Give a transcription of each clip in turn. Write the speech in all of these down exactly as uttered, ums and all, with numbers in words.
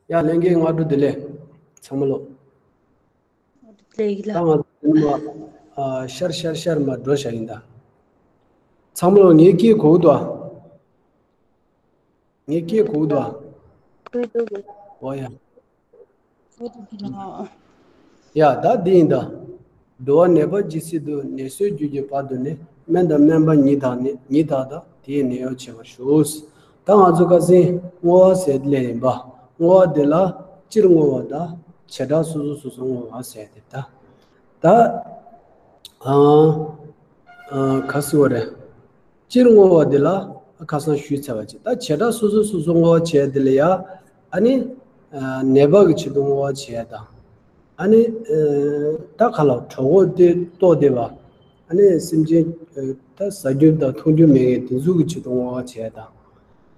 ཡ་ལྷན་རྒྱས་སྔ་དྲོ་བདེ་ལེགས། ཚང་མ་ལོ། ལེགས་ལ། ད་ང་ཚོ་དེ་ནས་མ་ཨ་ཤར་ཤར་ཤར་མ་འགྲོ་བཞག་ཡིན་ད། ཚང་མ་ལོ་ངའི་སྐད་གོ་གི་འདུག་ཨ། ངའི་སྐད་གོ་གི་འདུག་ཨ། འོ་ཡ། ཡ་ད་འདི་ཡིན་ད། འགྲོ་བ་ནད་པ་ཇི་སྲིད་དུ། ནད་སོས་གྱུར་གྱི་བར་དུ་ནི། སྨན་དང་སྨན་པ་ཉིད་དག་ནི། ཉིད་དག་དང་དེས་ནད་གཡོག་བྱེད་པར་ཞུ། ད་ང་ཚོ་ཁ་སང་བསྔོ་བ་ཟེར་ལས་ཡིན་པ། བསྔོ་བ་འདི་ལ་སྤྱིར་བསྔོ་བ་དང་བྱེ་བྲག་སོ་སོ་སོ་སོ་བསྔོ་བ་ཟེར་ཏེ་ད། ད་ཨ་ཨ་ག་ཟེར་བ་རེད། སྤྱིར་བསྔོ་བ་འདི་ལ་ཁ་སང་ཞུས་ཚར་བ་ཅིག་ད་བྱེ་བྲག་སོ་སོ་སོ་སོ་བསྔོ་བ་བྱས་འདི་ལ་ཡ། ཨ་ནི་ཨ་ནད་པ་གི་ཆེད་དུ་བསྔོ་བ་བྱས་དང་། ཨ་ནི་ཨ་ད་ག་ལ་གྲོད་ཁོག་དེ་ལྟོགས་བསྡད་པ། ཨ་ནི་སེམས་ཅན་ཨ་ད་ཟ་རྒྱུ་དང་འཐུང་རྒྱུ་མེད་མཁན་དེ་ཚོ་གི་ཆེད་དུ་བསྔོ་བ་བྱས་དང་།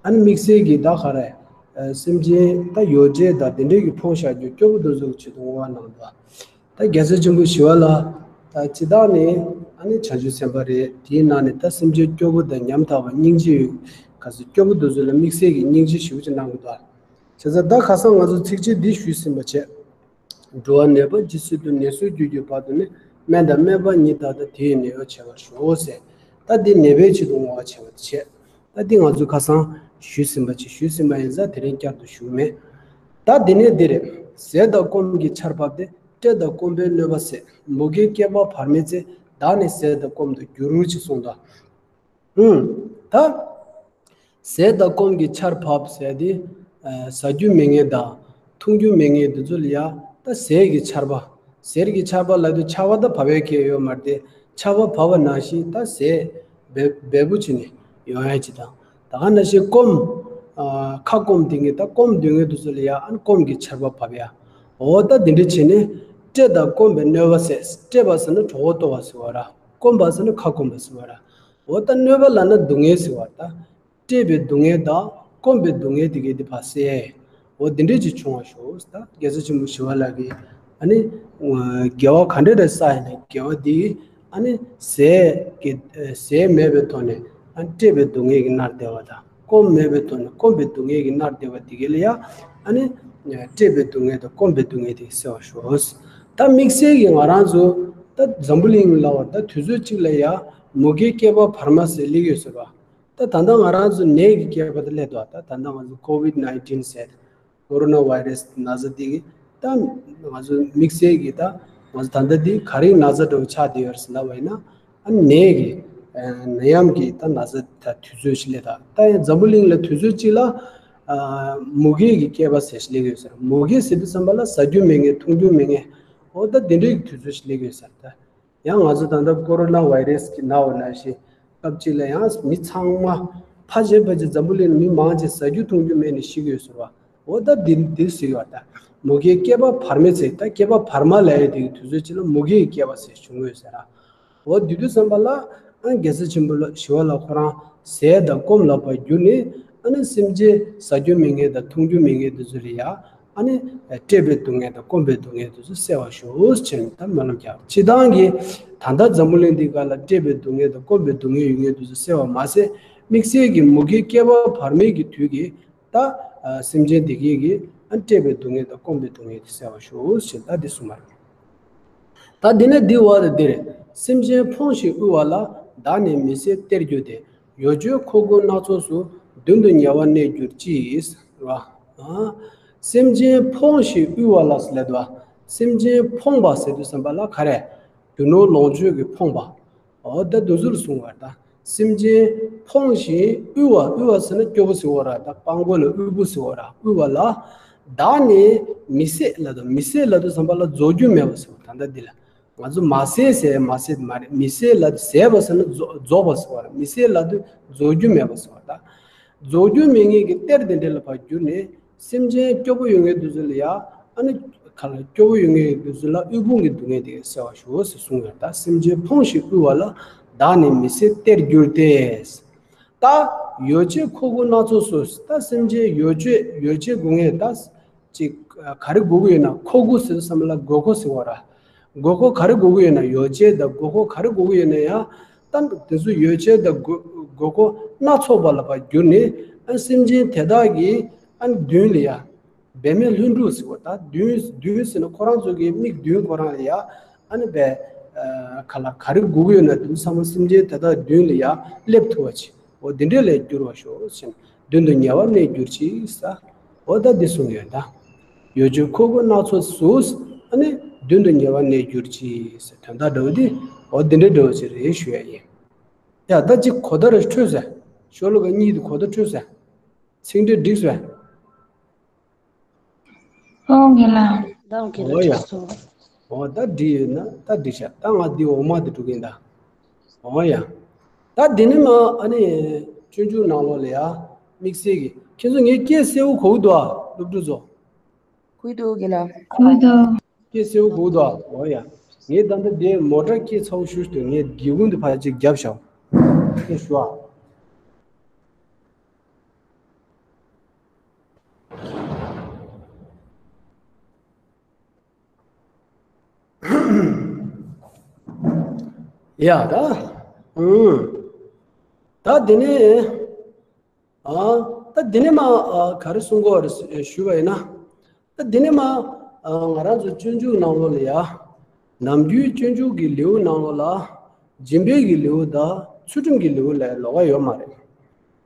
ཨ་ནི་དམིགས་བསལ་གྱི་ད་ག་རེ་ཨ་སེམས་ཅན་ད་ཡོ་བྱད་དང་དེ་འདྲས་ཀྱི་ཕོངས་བཞག་རྒྱུ་སྐྱོ་པོ་དེ་ཚོ་གི་ཆེད་དུ་བསྔོ་བ་གནང་འདུག་ད་རྒྱལ་སྲས་ཆེན་པོ་ཞི་བ་ལྷ། ད་སྤྱིར་བཏང་ནས་ཨ་ནི་བྱང་ཆུབ་སེམས་དཔའ་རེད། དེའི་ནང་ནས་ད་སེམས་ཅན་སྐྱོ་པོ་དང་ཉམ་ཐག་པ་སྙིང་རྗེ་ཡོད། ག་ཚོད་སྐྱོ་པོ་དེ་ཚོ་ལ་དམིགས་བསལ་གྱི་སྙིང་རྗེ་ཞེ་པོ་ཅིག་གནང་གི་འདུག་བྱས་ཙང་ད་ཁ་སང་ང་ཚོ་ཚིགས་བཅད་འདི་ཞུས་ཟིན་པ་བྱས། འགྲོ་བ་ནད་པ་ཇི་སྲིད་དུ། ནད་སོས་གྱུར་གྱི་བར་དུ་ནི། སྨན་དང་སྨན་པ་ཉིད་དག་དང་། དེས་ནད་གཡོག་བྱེད་པར་ཞུ་ཟེར། ད་འདི་ནད་པའི་ཆེད་དུ་བསྔོ་བ་བྱེད་པ་བྱས། ད་འདི་ང་ཚོས་ཁ་སང་ཞུས་ཟིན་པ་ཅིག་ཞུས་ཟིན་པ་ཡིན་ཙང་དེ་རིང་བསྐྱར་དུ་ཞུ་གི་མེད། ད་འདི་ནས་འདི་རེད། ཟས་དང་སྐོམ་གྱི་ཆར་ཕབ་སྟེ། བཀྲེས་དང་སྐོམ་པའི་གནོད་པ་སེལ། མུ་གེའི་བསྐལ་པ་བར་མའི་ཚེ། བདག་ནི་ཟས་དང་སྐོམ་དུ་འགྱུར་ཅེས་གསུངས་དང་། ཨུམ། ད་ཟས་དང་སྐོམ་གྱི་ཆར་ཕབ་ཟེར་དེ། ཨ་ཟ་རྒྱུ་མེད་མཁན་དང་འཐུང་རྒྱུ་མེད་མཁན་དེ་ཚོ་ལ་ཡ་ད་ཟས་ཀྱི་ཆར་པ། ཟས་ཀྱི་ཆར་པ་ལབ་དུས་ཆར་པ་ད་བབས་ཡ་གང་ཡང་ཡོད་མ་རེད་དེ། ཆར་པ་བབས་པ་ནང་བཞིན་ད་ཟས་འབེལ་འབེལ་པོ་བྱས་ནས་ཡོང་ཡ་ཅིག་དང་། ད་ག་ནང་བཞིན་སྐོམ། ཨ་ཁ་སྐོམ་དེ་ངས་ད་སྐོམ་སྡོད་མཁན་དེ་ཚོ་ལ་ཡ་ཨ་ནི་སྐོམ་གྱི་ཆར་པ་བབས་ཡ། འོ་ད་དེ་འདྲ་བྱས་ནས་བཀྲེས་དང་སྐོམ་པའི་གནོད་པ་སེལ། བཀྲེས་པ་ཟེར་ན་གྲོད་ཁོག་ལྟོགས་པ་ཟེར་བ་ར། སྐོམ་པ་ཟེར་ན་ཁ་སྐོམ་པ་ཟེར་བ་ར། འོ་ད་གནོད་པ་ལབ་ན་སྡུག་བསྔལ་ཟེར་བ་ར། ད་བཀྲེས་པའི་སྡུག་བསྔལ་དང་སྐོམ་པའི་སྡུག་བསྔལ་དེ་གའི་དེ་ཕར་སེལ། འོ་དེ་འདྲས་ཅིག་བྱུང་བ་ཞུ། ད་རྒྱལ་སྲས་ཆེན་པོ་ཞི་བ་ལྷ་གིས་ཨ་ནི་དགེ་བ་ག་འདྲ་འདྲ་བསགས་ཡིན་ན་དགེ་བ་དེ་ཨ་ནི་ཟས་ཀྱི་ཟས་མེད་པའི་ཐོག་ནས་ཨ་ནི་བཀྲེས་པའི་སྡུག་བསྔལ་གྱིས་མནར་བསྡད་པ་དང་། སྐོམ་མེད་པའི་ཐོག་ནས་སྐོམ་པའི་སྡུག་བསྔལ་གྱིས་མནར་བསྡད་པ་དེ་གའི་ལ་ཡ་ཨ་ནི་བཀྲེས་པའི་སྡུག་བསྔལ་དང་སྐོམ་པའི་སྡུག་བསྔལ་དེ་སེལ་བ་ཞུ། ད་དམིགས་བསལ་གྱིས་ང་རང་ཚོ་ད་འཛམ་བུ་གླིང་ལ་བ་ད་དུས་ཚོད་གཅིག་ལ་ཡ་མུ་གེའི་བསྐལ་པ་བར་མ་ཟེར་སླེབས་ཡོད་ཟེར་བ། ད་ད་ལྟ་ང་རང་ཚོ་ནད་ཀྱི་བསྐལ་པ་དེ་སླེབས་འདུག་ད་ད་ལྟ་ང་ཚོ་ཀོ་ཝིད་ནའིན་ཊིན་ཟེར་ཀོ་རོ་ན་ཝའི་རས་ན་ཚ་འདི་གི་ད་ང་ཚོ་དམིགས་བསལ་གྱི་ད་ང་ཚོ་ད་ལྟ་འདི་ག་རེའི་ན་ཚ་འདྲ་བོ་ཆགས་བསྡད་ཡོད་རེད་ཟེར་ལབ་པ་ཡིན་ན། ཨ་ནད་ཀྱི་ཨ་ནད་ཡམས་ཀྱི་ད་ན་ཚ་ད་དུས་ཚོད་ཞིག་སླེབས་ད། ད་ཡང་འཛམ་བུ་གླིང་ལ་དུས་ཚོད་གཅིག་ལ་ཨ་མུ་གེ་གི་བསྐལ་པ་ཟེར་ཞིག་སླེབས་ཡོད་ཟེར། མུ་གེ་ཟེར་དུས་ཙམ་པ་ལ་ཟ་རྒྱུ་མེད་མཁན་འཐུང་རྒྱུ་མེད་མཁན། འོ་ད་དེ་འདྲའི་གི་དུས་ཚོད་ཞིག་སླེབས་ཡོད་ཟེར་ད། ཡང་ང་ཚོ་ད་ལྟ་ཀོ་རོ་ན་ཝའི་རས་ཀྱི་ན་བ་ནང་བཞིན་སྐབས་གཅིག་ལ་ཡང་མི་ཚང་མ་ཕལ་ཆེར་ཕལ་ཆེར་འཛམ་བུ་གླིང་ལ་མི་མང་ཆེ་ཟ་རྒྱུ་འཐུང་རྒྱུ་མེད་ནས་ཤི་གི་ཡོད་ཟེར་བ། འོ་ད་འདི་འདི་ཟེར་བ་ད། མུ་གེའི་བསྐལ་པ་བར་མའི་ཚེ། ད་བསྐལ་པ་བར་མ་ལབ་ཡ་དེ་གི་དུས་ཚོད་གཅིག་ལ་མུ་གེའི་བསྐལ་པ་ཟེར་བྱུང་ཡོད་ཟེར་ར། འོ་དེ་དུས་ཙམ་པ་ལ་ཨ་རྒྱལ་སྲས་ཆེན་པོ་ལ་ཞི་བ་ལྷ་ཁོ་རང་ཟས་དང་སྐོམ་ལ་ཕར་གྱུར་ནས་ཨ་ནི་སེམས་ཅན་ཟ་རྒྱུ་མེད་མཁན་དང་འཐུང་རྒྱུ་མེད་མཁན་དེ་ཚོ་ལ་ཡ་ཨ་ནི་བཀྲེས་པའི་སྡུག་བསྔལ་དང་སྐོམ་པའི་སྡུག་བསྔལ་དེ་ཚོ་སེལ་བར་ཤོག་ཅེས་ནས་ད་སྨོན་ལམ་རྒྱག་སྤྱིར་བཏང་གི་ད་ལྟ་འཛམ་བུ་གླིང་འདིའི་སྒང་ལ་བཀྲེས་པའི་སྡུག་བསྔལ་དང་སྐོམ་པའི་སྡུག་བསྔལ་ཡོད་མཁན་དེ་ཚོ་སེལ་བ་མ་ཟད། དམིགས་བསལ་གྱི་མུ་གེའི་བསྐལ་པ་བར་མའི་གི་དུས་ཀྱི་ད་ཨ་སེམས་ཅན་དེ་གའི་གི་ཨ་བཀྲེས་པའི་སྡུག་བསྔལ་དང་སྐོམ་པའི་སྡུག་བསྔལ་དེ་སེལ་བར་ཤོག་ཅེས་ད་འདི་གསུངས་པ་རེད། ད་འདི་ནས་འདི་བ་དང་འདིར། སེམས་ཅན་ཕོངས་ཤིང་དབུལ་བ་ལ། བདག་ནི་མི་བཟད་སྟེར་འགྱུར་ཏེ། ཡོ་བྱད་མཁོ་དགུ་སྣ་ཚོགས་སུ། མདུན་དུ་ཉེ་བར་གནས་གྱུར་ཅིག་ཟེར་བ། ཨ། སེམས་ཅན་ཕོངས་ཤིང་དབུལ་བ་ལ་ཟེར་ལབ་འདུག་སེམས་ཅན་ཕོངས་པ་ཟེར་དུས་ཙམ་པ་ལ་ག་རེ། རྒྱུ་ནོར་ལོངས་སྤྱོད་ཀྱིས་ཕོངས་པ། འོ་ད་འདི་ཚོར་གསུངས་པ་ད། སེམས་ཅན་ཕོངས་ཤིང་དབུལ་བ། དབུལ་བ་ཟེར་ན་སྐྱོ་པོ་ཟེར་བ་ར། ད་སྤྲང་པོ་ལ་དབུལ་པོ་ཟེར་བ་ར། དབུལ་བ་ལ། བདག་ནི་མི་བཟད་ལབ་འདུག་མི་བཟད་ལབ་དུས་ཙམ་པ་ལ་རྫོགས་རྒྱུ་མེད་པ་ཟེར་བ། ད་ལྟ་འདི་ལ་ང་ཚོ་མ་ཟད་ཟེར་མ་ཟད་མ་རེད། མི་བཟད་ལབ་དུས་ཟད་པ་ཟེར་ན་རྫོགས་རྫོགས་པ་ཟེར་བ་ར། མི་བཟད་ལབ་དུས་རྫོགས་རྒྱུ་མེད་པ་ཟེར་བ་ད། རྫོགས་རྒྱུ་མེད་མཁན་གྱི་གཏེར་དེ་འདྲ་ལ་ཕར་གྱུར་ནས། སེམས་ཅན་སྐྱོ་པོ་ཡོད་མཁན་དེ་ཚོ་ལ་ཡ། ཨ་ནི་ག་ལ་སྐྱོ་པོ་ཡོད་མཁན་དེ་ཚོ་ལ་དབུལ་ཕོངས་ཀྱི་སྡུག་བསྔལ་དེ་སེལ་བར་ཤོག་ཟེར་གསུངས་ཡོད། ད་སེམས་ཅན་ཕོངས་ཤིང་དབུལ་བ་ལ། བདག་ནི་མི་བཟད་སྟེར་འགྱུར་ཏེ། ད་ཡོ་བྱད་མཁོ་དགུ་སྣ་ཚོགས་སུ། ད་སེམས་ཅན་ཡོ་བྱད་ཡོ་བྱད་དགོས་མཁན་ད་ཅིག་ག་རེ་དགོས་ཀྱི་ཡོད་ན། མཁོ་དགུ་ཟེར་དུས་ཙམ་ལ་དགོས་མཁོ་ཟེར་བ་ར། དགོས་མཁོ་ག་རེ་དགོས་ཀྱི་ཡོད་ན། ཡོ་བྱད་དང་དགོས་མཁོ་ག་རེ་དགོས་ཀྱི་ཡོད་ན་ཡང་། ད་དེ་ཚོ་ཡོ་བྱད་དང་དགོས་དགོས་མཁོ་སྣ་ཚོགས་པ་ལ་ཕར་གྱུར་ནས། ཨ་སེམས་ཅན་དེ་དག་གི་ཨ་མདུན་ལ་ཡ། འབད་མེད་ལྷུན་གྲུབ་ཟེར་བ། ད་མདུན་མདུན་ཟེར་ན་ཁོ་རང་ཚོ་གི་མིག་མདུན་ཁོ་རང་ལ་ཡ་ཨ་ནི་བས་ག་ལ་ག་རེ་དགོས་ཀྱི་ཡོད་ན་དེ་ཚང་མ་སེམས་ཅན་དེ་དག་མདུན་ལ་ཡ་སླེབས་ཐུབ་པ་བྱེད། འོ་འདི་འདྲས་ལས་བསྒྱུར་བར་ཤོག་ཟེར། མདུན་དུ་ཉེ་བར་གནས་གྱུར་ཅིག་ཟེར། འོ་ད་འདི་གསུངས་ཡོད་ད། ཡོ་བྱད་མཁོ་དགུ་སྣ་ཚོགས་སུ། ཨ་ནི་མདུན་དུ་ཉེ་བར་གནས་གྱུར་ཅིག་ཟེར། དོན་དག་འདྲ་བོ་འདི་འོ་འདི་འདྲས་འདྲ་བོ་ཅིག་རེད་ཞུ་ཡ་ཡིན། ཡ་ད་ཅིག་གོ་བརྡ་རེ་འཕྲོད་ཟེར། ཤོ་ལོ་ཀ་གཉིས་དེ་གོ་བརྡ་འཕྲོད་ཟེར། ཚིག་འགྲེལ་འགྲིག་ཟེར། ཨོ་རྒན་ལགས། ད་རྒན་ལགས་འོ་ཡ། འགྲིག་སོང་། འོ་ད་འགྲིག་ཡོད་ན་ད་འགྲིག་ཤག་ད་ང་འདི་འོག་མ་དེ་འགྲོ་གིན་ད། འོ་ཡ། ད་འདི་ནས་མ་ཨ་ནི་སྤྱོད་འཇུག་ནང་ལོགས་ལ་ཡ་དམིགས་བསལ་གྱི་ཁྱེད་ཚོ་ངའི་སྐད་གསལ་བོ་གོ་གི་འདུག་ཨ། སློབ་ཕྲུག་ཚོ། གུས་འདུག་རྒན་ལགས། གུས་འདུག་སྐད་གསལ་བོ་གོ་གི་འདུག་ཨ། འོ་ཡ། ངས་ད་ལྟ་འདི་མོ་ཊ་སྐད་ཚ་བོ་ཞུ་ཞུ་དུས་ངས་སྒེའུ་ཁུང་འདི་ཕར་ཅིག་བརྒྱབ་བཞག་སྐད་ཞུ་ཨ། ཡ་ད། ཨུམ། ད་དེ་ནས། ཨ། ད་དེ་ནས་མ། ཨ། ག་རེ་གསུང་གི་ཡོད་རེད་ཞུས་པ་ཡིན་ན། ད་དེ་ནས་མ། ཨ། ང་རང་ཚོ་སྤྱོད་འཇུག་ནང་ལོགས་ལ་ཡ། ནམ་རྒྱུན་སྤྱོད་འཇུག་གི་ལེའུ་ནང་ལོགས་ལ། སྦྱིན་པའི་གི་ལེའུ་དང་ཚུལ་ཁྲིམས་ཀྱི་ལེའུ་ལ་ལོགས་ཀ་ཡོད་མ་རེད།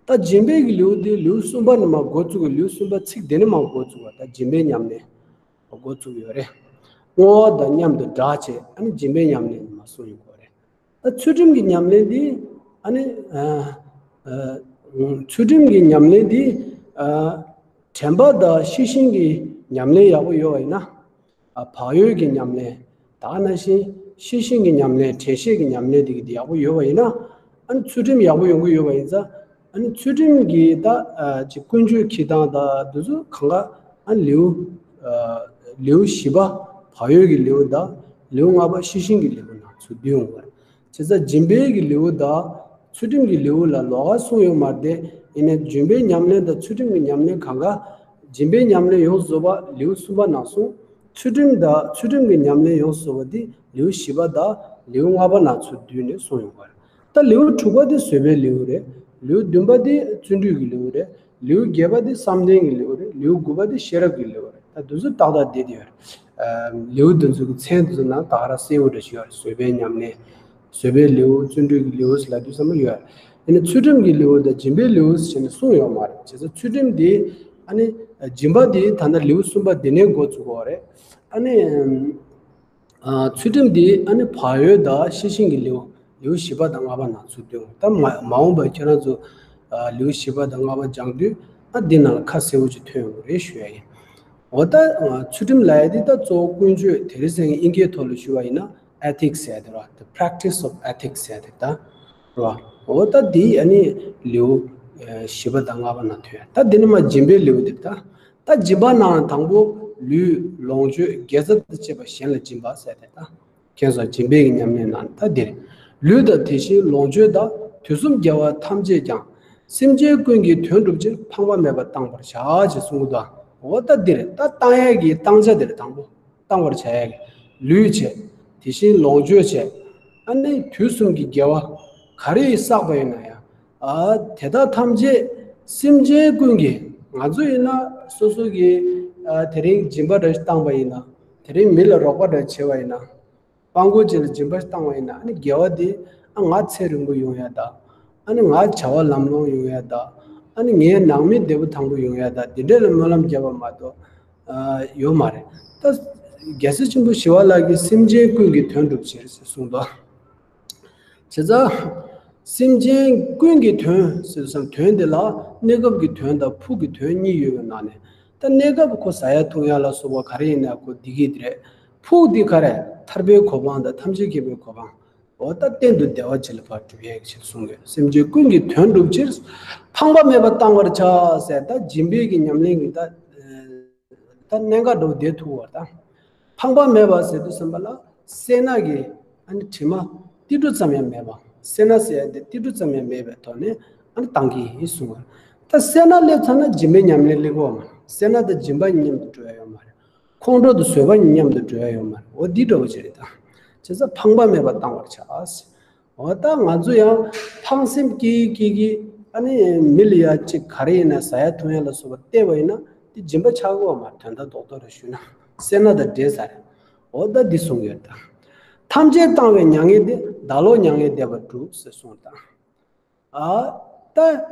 ད་སྦྱིན་པའི་གི་ལེའུ་དེ་ལེའུ་གསུམ་པ་ནས་མ་འགོ་བཙུགས་པ། ལེའུ་གསུམ་པ་ཚིག་དེ་ནས་མ་འགོ་བཙུགས་པ། ད་སྦྱིན་པའི་ཉམས་ལེན་འགོ་བཙུགས་ཡོད་རེད། བསྔོ་བ་དང་མཉམ་དུ་སྦྲགས་བྱས་ཨ་ནི་སྦྱིན་པའི་ཉམས་ལེན་མ་གསུངས་ཡོད་གོ་རེད། ད་ཚུལ་ཁྲིམས་ཀྱི་ཉམས་ལེན་འདི་ཨ་ནི། ཨ། ཨ། ཚུལ་ཁྲིམས་ཀྱི་ཉམས་ལེན་འདི། ཨ། དྲན་པ་དང་ཤེས་བཞིན་གྱི་ཉམས་ལེན་ཡག་པོ་ཡོད་པ་ཡིན་ན། ཨ། བག་ཡོད་ཀྱི་ཉམས་ལེན། ད་ག་ནང་བཞིན་ཤེས་བཞིན་གྱི་ཉམས་ལེན། དྲན་ཤེས་ཀྱི་ཉམས་ལེན་འདི་གི་འདི་ཡག་པོ་ཡོད་པ་ཡིན་ན། ཨ་ནི་ཚུལ་ཁྲིམས་ཡག་པོ་ཡོང་གི་ཡོད་པ་ཡིན་ཙང་། ཨ་ནི་ཚུལ་ཁྲིམས་ཀྱི་ད། ཨ། ཅིག་ཀུན་སྤྱོད་འཁྱེར་སྟངས་དང་འདི་ཚོ་གང་ག་ཨ་ནི་ལེའུ། ཨ། ལེའུ་བཞི་པ་བག་ཡོད་ཀྱི་ལེའུ་དང་ལེའུ་ལྔ་པ་ཤེས་བཞིན་གྱི་ལེའུ་ནང་ཚུར་བསྡུས་ཡོང་བ་རེད། བྱས་ཙང་སྦྱིན་པའི་གི་ལེའུ་དང་ཚུལ་ཁྲིམས་ཀྱི་ལེའུ་ལ་ལོགས་ཀ་གསུངས་ཡོད་མ་རེད་དེ། ཡིན་ནའི་སྦྱིན་པའི་ཉམས་ལེན་དང་ཚུལ་ཁྲིམས་ཀྱི་ཉམས་ལེན་གང་ག་སྦྱིན་པའི་ཉམས་ལེན་ཡོངས་སུ་རྫོགས་པ་ལེའུ་གསུམ་པ་ནང་གསུངས། ཚུལ་ཁྲིམས་དང་ཚུལ་ཁྲིམས་ཀྱི་ཉམས་ལེན་ཡོངས་སུ་རྫོགས་པ་འདི་ལེའུ་བཞི་པ་དང་ལེའུ་ལྔ་པ་ནང་ཚུར་བསྡུས་ནས་གསུངས་ཡོད་པ་རེད། ད་ལེའུ་དྲུག་པ་འདི་བཟོད་པའི་ལེའུ་རེད། ལེའུ་བདུན་པ་འདི་བརྩོན་འགྲུས་ཀྱི་ལེའུ་རེད། ལེའུ་བརྒྱད་པ་འདི་བསམ་གཏན་གྱི་ལེའུ་རེད། ལེའུ་དགུ་པ་འདི་ཤེས་རབ་ཀྱི་ལེའུ་རེད། ད་འདི་ཚོ་ཏག་ཏག་བསྡད་དེ་ཡོད་རེད། ཨ། ལེའུ་འདི་ཚོ་གི་མཚན་འདི་ཚོ་ནང་ད་ག་རང་གསལ་བོ་འདྲ་ཞིག་ཡོད་རེད། བཟོད་པའི་ཉམས་ལེན། བཟོད་པའི་ལེའུ། བརྩོན་འགྲུས་ཀྱི་ལེའུ་ཟེར་ལབ་དུས་ཙམ་པ་ཡོད་རེད། ཡིན་ནའི་ཚུལ་ཁྲིམས་ཀྱི་ལེའུ་དང་སྦྱིན་པའི་ལེའུ་ཟེར་ནས་གསུངས་ཡོད་མ་རེད། བྱས་ཙང་ཚུལ་ཁྲིམས་འདི་ཨ་ནི་སྦྱིན་པ་འདི་ད་ལྟ་ལེའུ་གསུམ་པ་འདི་ནས་འགོ་བཙུགས་པ་རེད། ཨ་ནི། ཨ། ཚུལ་ཁྲིམས་འདི་ཨ་ནི་བག་ཡོད་དང་ཤེས་བཞིན་གྱི་ལེའུ། ལེའུ་བཞི་པ་དང་ལྔ་པ་ནང་ཚུར་བསྡུས། ད་མ་མ་འོངས་པར་ཁྱེད་རང་ཚོ། ཨ། ལེའུ་བཞི་པ་དང་ལྔ་པ་སྦྱང་དུས་ཨ་འདི་ནང་ལ་ཁ་གསལ་བོ་ཅིག་ཐོན་ཡོང་གི་རེད་ཞུ་ཡ་ཡིན། འོ་ད། ཨ། ཚུལ་ཁྲིམས་ལབ་ཡ་འདི་ད་གཙོ་བོ་ཀུན་སྤྱོད། དེ་རིང་སང་ཉིན་དབྱིན་སྐད་ཐོག་ལ་ཞུ་བ་ཡིན་ན་ethics ཟེར་ཡ་དེ་རེད་བ། The practice of ethics ཟེར་ཡ་དེ་ད་རེད་བ། འོ་ད་འདི་ཨ་ནི་ལེའུ། ཨ། བཞི་པ་དང་ལྔ་པ་ནང་ཐོན་ཡ། ད་འདི་ནི་མ་སྦྱིན་པའི་ལེའུ་དེ་རེད་ད། ད་སྦྱིན་པ་ནང་དང་པོ་ལུས་ལོངས་སྤྱོད་དགེ་རྩ་དང་བཅས་པ་གཞན་ལ་སྦྱིན་པ་ཟེར་ཏེ་ད། ཁྱེད་ཚོ་སྦྱིན་པའི་ཉམས་ལེན་ནང་ད་འདིར། ལུས་དང་དེ་བཞིན་ལོངས་སྤྱོད་དག་དུས་གསུམ་རྒྱལ་བ་ཐམས་ཅད་ཀྱང་། སེམས་ཅན་ཀུན་གྱི་དོན་བསྒྲུབ་ཕྱིར་ཕངས་པ་མེད་པར་བཏང་བར་བྱ་ཞེས་གསུངས་ཀྱི་འདུག་འོ་ད་འདིར་ད་བཏང་ཡས་ཀྱི་བཏང་བྱ་འདིར་དང་པོ། བཏང་བར་བྱ་ཡ་གི་ལུས་བྱས། དེ་བཞིན་ལོངས་སྤྱོད་བྱས། ཨ་ནི་དུས་གསུམ་གྱི་དགེ་བ་ག་རེ་བསགས་པ་ཡིན་ན་ཡང་། ཨ། དེ་དག་ཐམས་ཅད་སེམས་ཅན་ཀུན་གྱི། ང་ཚོ་ཡིན་ན་སོ་སོ་གི། ཨ། དེ་རིང་སྦྱིན་པ་འདྲ་ཞིག་བཏང་པ་ཡིན་ན། དེ་རིང་མི་ལ་རོགས་པ་འདྲ་བྱས་པ་ཡིན་ན། དཔང་པོ་ཅིག་ལ་སྦྱིན་པ་ཞིག་བཏང་བ་ཡིན་ན། ཨ་ནི་དགེ་བ་དེ་ཨ་ང་ཚེ་རིང་པོ་ཡོང་ཡ་དང་། ཨ་ནི་ང་བྱ་བ་ལམ་ལྷོང་ཡོང་ཡ་དང་། ཨ་ནི་ངའི་ནང་མི་བདེ་པོ་ཐང་པོ་ཡོང་ཡ་དང་། དེ་འདྲ་ལ་སྨོན་ལམ་བརྒྱབ་པ་མ་གཏོགས། ཨ། ཡོད་མ་རེད། ད་རྒྱལ་སྲས་ཆེན་པོ་ཞི་བ་ལྷ་གིས་སེམས་ཅན་ཀུན་གྱི་དོན་བསྒྲུབ་ཕྱིར་ཟེར་གསུངས་འདུག་བྱས་ཙང་། སེམས་ཅན་ཀུན་གྱི་དོན་ཟེར་དུས་ཙམ་དོན་དེ་ལ་གནས་སྐབས་ཀྱི་དོན་དང་ཕུགས་ཀྱི་དོན་གཉིས་ཡོད་པའི་ནང་ནས། ད་གནས་སྐབས་ཁོ་ཟ་ཡ་འཐུང་ཡ་ལ་སོགས་པ་ག་རེ་ཡིན་ན་ཁོ་བདེ་སྐྱིད་དེ་རེད། ཕུགས་འདི་ག་རེ། ཐར་པའི་གོ་འཕང་དང་ཐམས་ཅད་མཁྱེན་པའི་གོ་འཕང་། འོ་ད་གཏན་དུ་བདེ་བ་ཅིག་ལ་ཕར་སྒྲུབ་ཡས་ཀྱི་ཕྱིར་གསུངས་ཡོད། སེམས་ཅན་ཀུན་གྱི་དོན་བསྒྲུབ་ཕྱིར། ཕངས་པ་མེད་པར་བཏང་བར་བྱ་ཟེར། ད་སྦྱིན་པའི་གི་ཉམས་ལེན་གྱི་ད། ད་གནད་འགག་འདྲ་བོ་བསྡད་ཐུབ་པ་ད། ཕངས་པ་མེད་པ་ཟེར་དུས་ཙམ་པ་ལ་སེར་སྣ་གི་ཨ་ནི་དྲི་མ་ཏིལ་འབྲུ་ཙམ་ཡང་མེད་པ། སེར་སྣ་ཟེར་ཡ་དེ་ཏིལ་འབྲུ་ཙམ་ཡང་མེད་པའི་ཐོག་ནས་ཨ་ནི་བཏང་གི་ཡིན་གསུངས་པ། ད་སེར་སྣ་སླེབས་ཚར་ན་སྦྱིན་པའི་ཉམས་ལེན་སླེབས་ཀྱི་ཡོད་མ་རེད། སེར་སྣ་དང་སྦྱིན་པ་མཉམ་དུ་འགྲོ་ཡ་ཡོད་མ་རེད། ཁོང་ཁྲོ་དང་བཟོད་པ་མཉམ་དུ་འགྲོ་ཡ་ཡོད་མ་རེད། འོ་འདི་འདྲ་བོ་ཅིག་རེད་ད། བྱས་ཙང་ཕངས་པ་མེད་པར་བཏང་བར་བྱ། འོ་ད་ང་ཚོ་ཡང་ཕངས་སེམས་སྐྱེ་གི་སྐྱེ་གི། ཨ་ནི་མི་ལ་ཡ་ཅིག་ག་རེ་ཡིན་ན་ཟ་ཡ་འཐུང་ཡ་ལ་སོགས་པ་བལྟས་པ་ཡིན་ན་ དེ་སྦྱིན་པ་ཆགས་ཀྱི་ཡོད་མ་རེད། དོན་དག་རྡོག་རྡོག་རེ་ཞུས་ན། སེར་སྣ་དང་འདྲེས་ས་རེད། འོ་ད་འདི་གསུངས་ཡོད་ད། ཐམས་ཅད་བཏང་བས་མྱ་ངན་འདས། བདག་བློ་མྱ་ངན་འདས་པར་བསྒྲུབ་ཟེར་གསུངས་ད། ཨ། ད་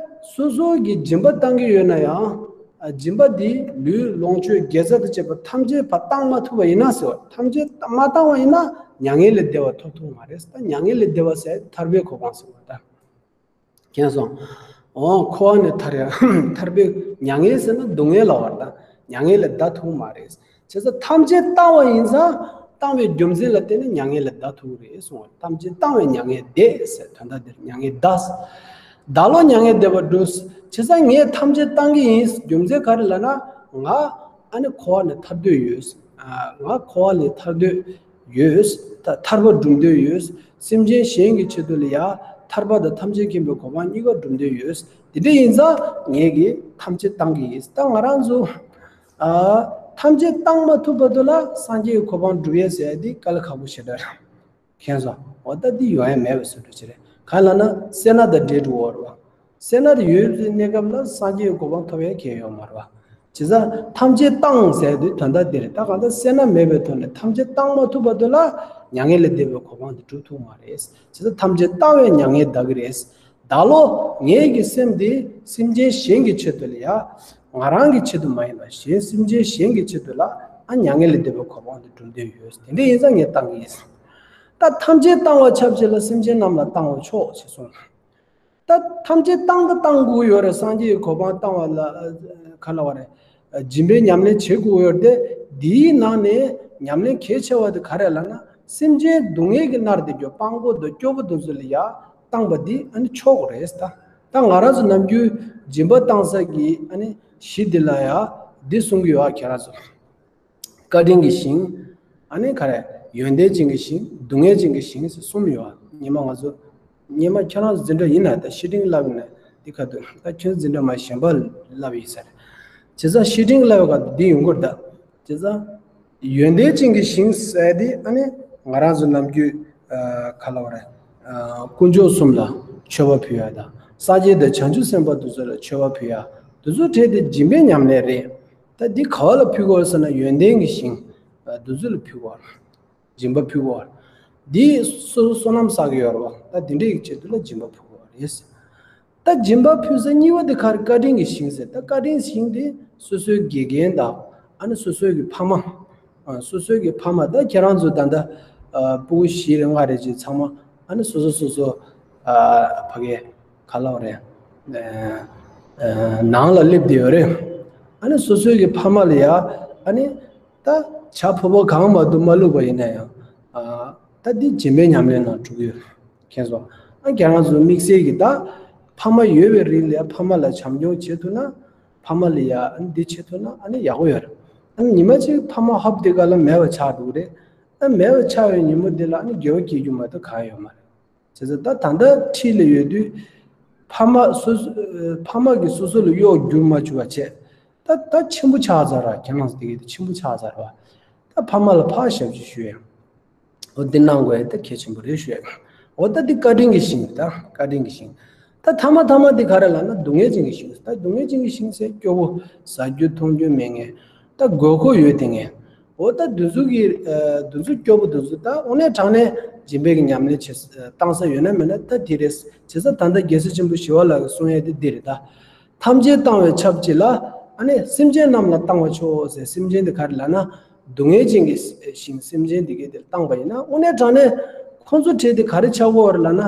སོ་སོ་གིས་སྦྱིན་པ་བཏང་གི་ཡོད་ན་ཡང་། ཨ། སྦྱིན་པ་འདི་ལུས་ལོངས་སྤྱོད་དགེ་རྩ་དང་བཅས་པ་ཐམས་ཅད་ཕར་བཏང་མ་ཐུབ་པ་ཡིན་ན་ཟེར་བ། ཐམས་ཅད་མ་བཏང་བ་ཡིན་ན་མྱ་ངན་ལས་འདས་པ་ཐོབ་ཐུབ་མ་རེད། ད་མྱ་ངན་ལས་འདས་པ་ཟེར་ཐར་པའི་གོ་འཕང་ཟེར་བ་ད། མཁྱེན་སོང་། འོ། འཁོར་བ་ནས་ཐར་ཡ། ཐར་པའི་མྱ་ངན་ཟེར་ན་སྡུག་བསྔལ་ལ་བར་ད། མྱ་ངན་ལས་འདའ་ཐུབ་མ་རེད། བྱས་ཙང་ཐམས་ཅད་བཏང་བ་ཡིན་ཙང་། བཏང་བའི་རྒྱུ་མཚན་ལ་བརྟེན་ནས་མྱ་ངན་ལས་འདའ་ཐུབ་རེད་གསུངས་པ། ཐམས་ཅད་བཏང་བས་མྱ་ངན་འདས་ཟེར་དོན་དག་འདིར་མྱ་ངན་འདས། བདག་བློ་མྱ་ངན་འདས་པར་བསྒྲུབ། བྱས་ཙང་ངས་ཐམས་ཅད་བཏང་གི་ཡིན། རྒྱུ་མཚན་ག་རེ་ལབ་ན། ང་ཨ་ནི་འཁོར་བ་ནས་ཐར་འདོད་ཡོད། ཨ། ང་འཁོར་བ་ནས་ཐར་འདོད་ཡོད། ད་ཐར་པ་སྒྲུབ་འདོད་ཡོད། སེམས་ཅན་གཞན་གྱི་ཆེད་དུ་ལ་ཡ། ཐར་པ་དང་ཐམས་ཅད་མཁྱེན་པའི་གོ་འཕང་གཉིས་ཀ་སྒྲུབ་འདོད་ཡོད། དེ་འདྲ་ཡིན་ཙང་ངས་ཀྱིས་ཐམས་ཅད་བཏང་གི་ཡིན། ད་ང་རང་ཚོ། ཨ། ཐམས་ཅད་བཏང་མ་ཐུབ་བར་དུ་ལ་སངས་རྒྱས་ཀྱི་གོ་འཕང་སྒྲུབ་ཡས་ཟེར་ཡ་དེ་དཀའ་ལས་ཁག་པོ་ཞེ་དྲག་རེད། མཁྱེན་སོང་། འོ་ད་འདི་ཡོང་ཡ་མེད་པའི་བཟོ་འདྲ་ཅིག་རེད། གང་ལབ་ན་སེར་སྣ་དང་འདྲེས་འགྲོ་བ་རེད་བ། སེར་སྣ་དེ་ཡོད་པའི་གནས་སྐབས་ལ་སངས་རྒྱས་ཀྱི་གོ་འཕང་ཐོབ་ཡ་གང་ཡང་ཡོད་མ་རེད་བ། བྱས་ཙང་ཐམས་ཅད་བཏང་ཟེར་དུས་དོན་དག་འདི་རེད། ད་གང་ལྟར་སེར་སྣ་མེད་པའི་ཐོག་ནས་ཐམས་ཅད་བཏང་མ་ཐུབ་བར་དུ་ལ་མྱ་ངན་ལས་འདས་པའི་གོ་འཕང་དེ་སྒྲུབ་ཐུབ་མ་རེད། བྱས་ཙང་ཐམས་ཅད་བཏང་བས་མྱ་ངན་འདའ་གི་རེད། བདག་བློ། ངེད་ཀྱི་སེམས་དེ་སེམས་ཅན་གཞན་གྱི་ཆེད་དུ་ལ་ཡ། ང་རང་གི་ཆེད་དུ་མ་ཡིན་པར་གཞན་སེམས་ཅན་གཞན་གྱི་ཆེད་དུ་ལ། ཨ། མྱ་ངན་ལས་འདས་པའི་གོ་འཕང་དེ་སྒྲུབ་འདོད་ཡོད། དེ་འདྲ་ཡིན་ཙང་ངས་བཏང་གི་ཡིན། ད་ཐམས་ཅད་བཏང་བ་ཆབས་ཅིག་ལ་སེམས་ཅན་རྣམས་ལ་བཏང་བ་མཆོག་ཅེས་གསུངས། ད་ཐམས་ཅད་བཏང་ད་བཏང་དགོས་ཡོད་རེད། སངས་རྒྱས་ཀྱི་གོ་འཕང་བཏང་བ་ལ། ཨ། ག་ལབ་དགོས་རེད། སྦྱིན་པའི་ཉམས་ལེན་བྱེད་དགོས་ཡོད་རེད་དེ། འདིའི་ནང་ནས་ཉམས་ལེན་གལ་ཆེ་བ་དེ་ག་རེ་ལབ་ན། སེམས་ཅན་སྡུག་བསྔལ་གྱིས་མནར་བསྡད་རྒྱུ་སྤྲང་པོ་དང་སྐྱོ་པོ་དེ་ཚོ་ལ་ཡ་བཏང་བ་འདི་ཨ་ནི་མཆོག་རེད་ད། ད་ང་རང་ཚོ་ནམ་རྒྱུན་སྦྱིན་པ་བཏང་ས་གི་ཨ་ནི་གཞི་འདི་ལ་ཡ་འདི་གསུང་གི་ཡོད། ཨ། ཁྱེད་རང་ཚོ། བཀའ་དྲིན་གྱི་ཞིང་། ཨ་ནི་ག་རེ། ཡོན་ཏན་ཅན་གྱི་ཞིང་། སྡུག་བསྔལ་ཅན་གྱི་ཞིང་ཟེར་གསུམ་ཡོད། ཨ། སྔོན་མ་ང་ཚོ། སྔོན་མ་ཁྱེད་རང་ཚོ་འཛིན་གྲྭ་ཡིན་ན་ད་བཤེས་སྤྲིང་བསླབ་ཡིན་ན་འདི་ཁ་ཐུག་ད་ཁྱོད་འཛིན་གྲྭ་མ་གཞན་པ་བསླབ་ཡིན་ས་རེད། བྱས་ཙང་བཤེས་སྤྲིང་བསླབ་པའི་ཁ་ཐུག་འདི་ཡོང་གི་རེད་ད། བྱས་ཙང་། ཡོན་ཏན་ཅན་གྱི་ཞིང་ཟེར་དེ་ཨ་ནི་ང་རང་ཚོ་ནམ་རྒྱུན། ཨ། ག་ལབ་དགོས་རེད། ཨ། དཀོན་མཆོག་གསུམ་ལ་མཆོད་པ་ཕུལ་ཡ་དང་། སངས་རྒྱས་དང་བྱང་ཆུབ་སེམས་དཔའ་དེ་ཚོ་ལ་མཆོད་པ་ཕུལ་ཡ། དེ་ཚོ་གྲས་དེ་སྦྱིན་པའི་ཉམས་ལེན་རེད། ད་འདི་ག་བ་ལ་ཕུལ་དགོས་ཟེར་ན་ཡོན་ཏན་གྱི་ཞིང་། ཨ། དེ་ཚོ་ལ་ཕུལ་དགོས། སྦྱིན་པ་ཕུལ་དགོས། འདི་སོ་སོ་བསོད་ནམས་བསགས་ཀྱི་ཡོད་རེད་བ། ད་དེ་འདྲའི་ཆེད་དུ་ལ་སྦྱིན་པ་ཕུལ་དགོས་རེད། ད་སྦྱིན་པ་ཕུལ་ས་གཉིས་པ་དེ་ག་རེ། བཀའ་དྲིན་གྱི་ཞིང་ཟེར། ད་བཀའ་དྲིན་ཞིང་དེ་སོ་སོའི་དགེ་རྒན་དང་། ཨ་ནི་སོ་སོའི་གི་ཕ་མ། ཨ། སོ་སོའི་གི་ཕ་མ། ད་ཁྱེད་རང་ཚོ་ད་ལྟ། ཨ། སྤུ་གུ་བཞི་རེ་ལྔ་རེ་ཅིག་ཚང་མ། ཨ་ནི་སོ་སོ་སོ་སོ། ཨ། ཕ་གི། ག་ལབ་དགོས་རེད། ཨ། ཨ། ནང་ལ་སླེབས་བསྡད་ཡོད་རེད། ཨ་ནི་སོ་སོའི་གི་ཕ་མ་ལ་ཡ། ཨ་ནི། ད་བྱ་ཕོ་མོ་གང་མ་གཏོགས་མ་བླུགས་པ་ཡིན་ན་ཡང་། ཨ། ད་འདི་སྦྱིན་པའི་ཉམས་ལེན་ནང་འགྲོ་གི་ཡོད། མཁྱེན་སོང་། ཨ། ཁྱེད་རང་ཚོ་དམིགས་བསལ་གྱི་ད་ཕ་མ་ཡོད་པའི་རིགས་ལ་ཕ་མ་ལ་བྱམས་སྐྱོང་བྱེད་ཐུབ་ན། ཕ་མ་ལ་ཡ་ཨ་ནི་འདི་བྱེད་ཐུབ་ན་ཨ་ནི་ཡག་པོ་ཡོད་རེད། ཨ་ནི་ཉི་མ་གཅིག་ཕ་མ་ཧབ་དེ་ག་ལ་མེད་པ་ཆགས་འགྲོ་གི་རེད། ཨ། མེད་པ་ཆགས་པའི་ཉིན་མོ་དེ་ལ་ཨ་ནི་དགེ་བ་སྐྱེ་རྒྱུ་མ་གཏོགས་གང་ཡང་ཡོད་མ་རེད། བྱས་ཙང་ད་ད་ལྟ་འཁྲིས་ལ་ཡོད་དུས། ཕ་མ་སོ་སོ། ཕ་མ་གིས་སོ་སོ་ལ་གཡོག་བསྒྱུར་མ་བཅུག་པ་བྱས། ད་ད་ཆེན་པོ་ཆགས་ཚར་བ། ཁྱེད་རང་ཚོ་དེ་གའི་དེ་ཆེན་པོ་ཆགས་ཚར་བ། ད་ཕ་མ་ལ་ཕར་ཞབས་ཕྱི་ཞུ་ཡ། འོ་འདི་གནང་དགོས་ཡ་ད་གལ་ཆེན་པོ་རེད་ཞུ་ཡ། འོ་ད་འདི་བཀའ་དྲིན་གྱི་ཞིང་། ད་བཀའ་དྲིན་གྱི་ཞིང་། ད་ཐ་མ་ཐ་མ་འདི་ག་རེ་ལབ་ན་སྡུག་བསྔལ་ཅན་གྱི་ཞིང་། ད་སྡུག་བསྔལ་ཅན་གྱི་ཞིང་ཟེར་སྐྱོ་པོ། ཟ་རྒྱུ་འཐུང་རྒྱུ་མེད་མཁན། ད་དགོས་མཁོ་ཡོད་དེ་ངས། འོ་ད་འདི་ཚོ་གི། ཨ། འདི་ཚོ་སྐྱོ་པོ་འདི་ཚོ་ད་དངོས་གནས་དྲང་གནས་སྦྱིན་པའི་གི་ཉམས་ལེན་བྱེད། བཏང་ས་ཡོད་ན་མེད་ན་ད་འདི་རེད། བྱས་ཙང་ད་ལྟ་རྒྱལ་སྲས་ཆེན་པོ་ཞི་བ་ལྷ་གིས་གསུང་ཡས་དེ་འདི་རེད་ད། ཐམས་ཅད་བཏང་བའི་ཆབས་ཅིག་ལ། ཨ་ནི་སེམས་ཅན་རྣམས་ལ་བཏང་བ་མཆོག་ཟེར། སེམས་ཅན་དེ་ག་རེ་ལབ་ན། སྡུག་བསྔལ་ཅན་གྱི་ཞིང་སེམས་ཅན་དེ་གའི་དེར་བཏང་པ་ཡིན་ན་དངོས་གནས་དྲང་གནས་ཁོང་ཚོ་གྲས་དེ་ག་རེ་ཆགས་ཀྱི་ཡོད་རེད་ལབ་ན།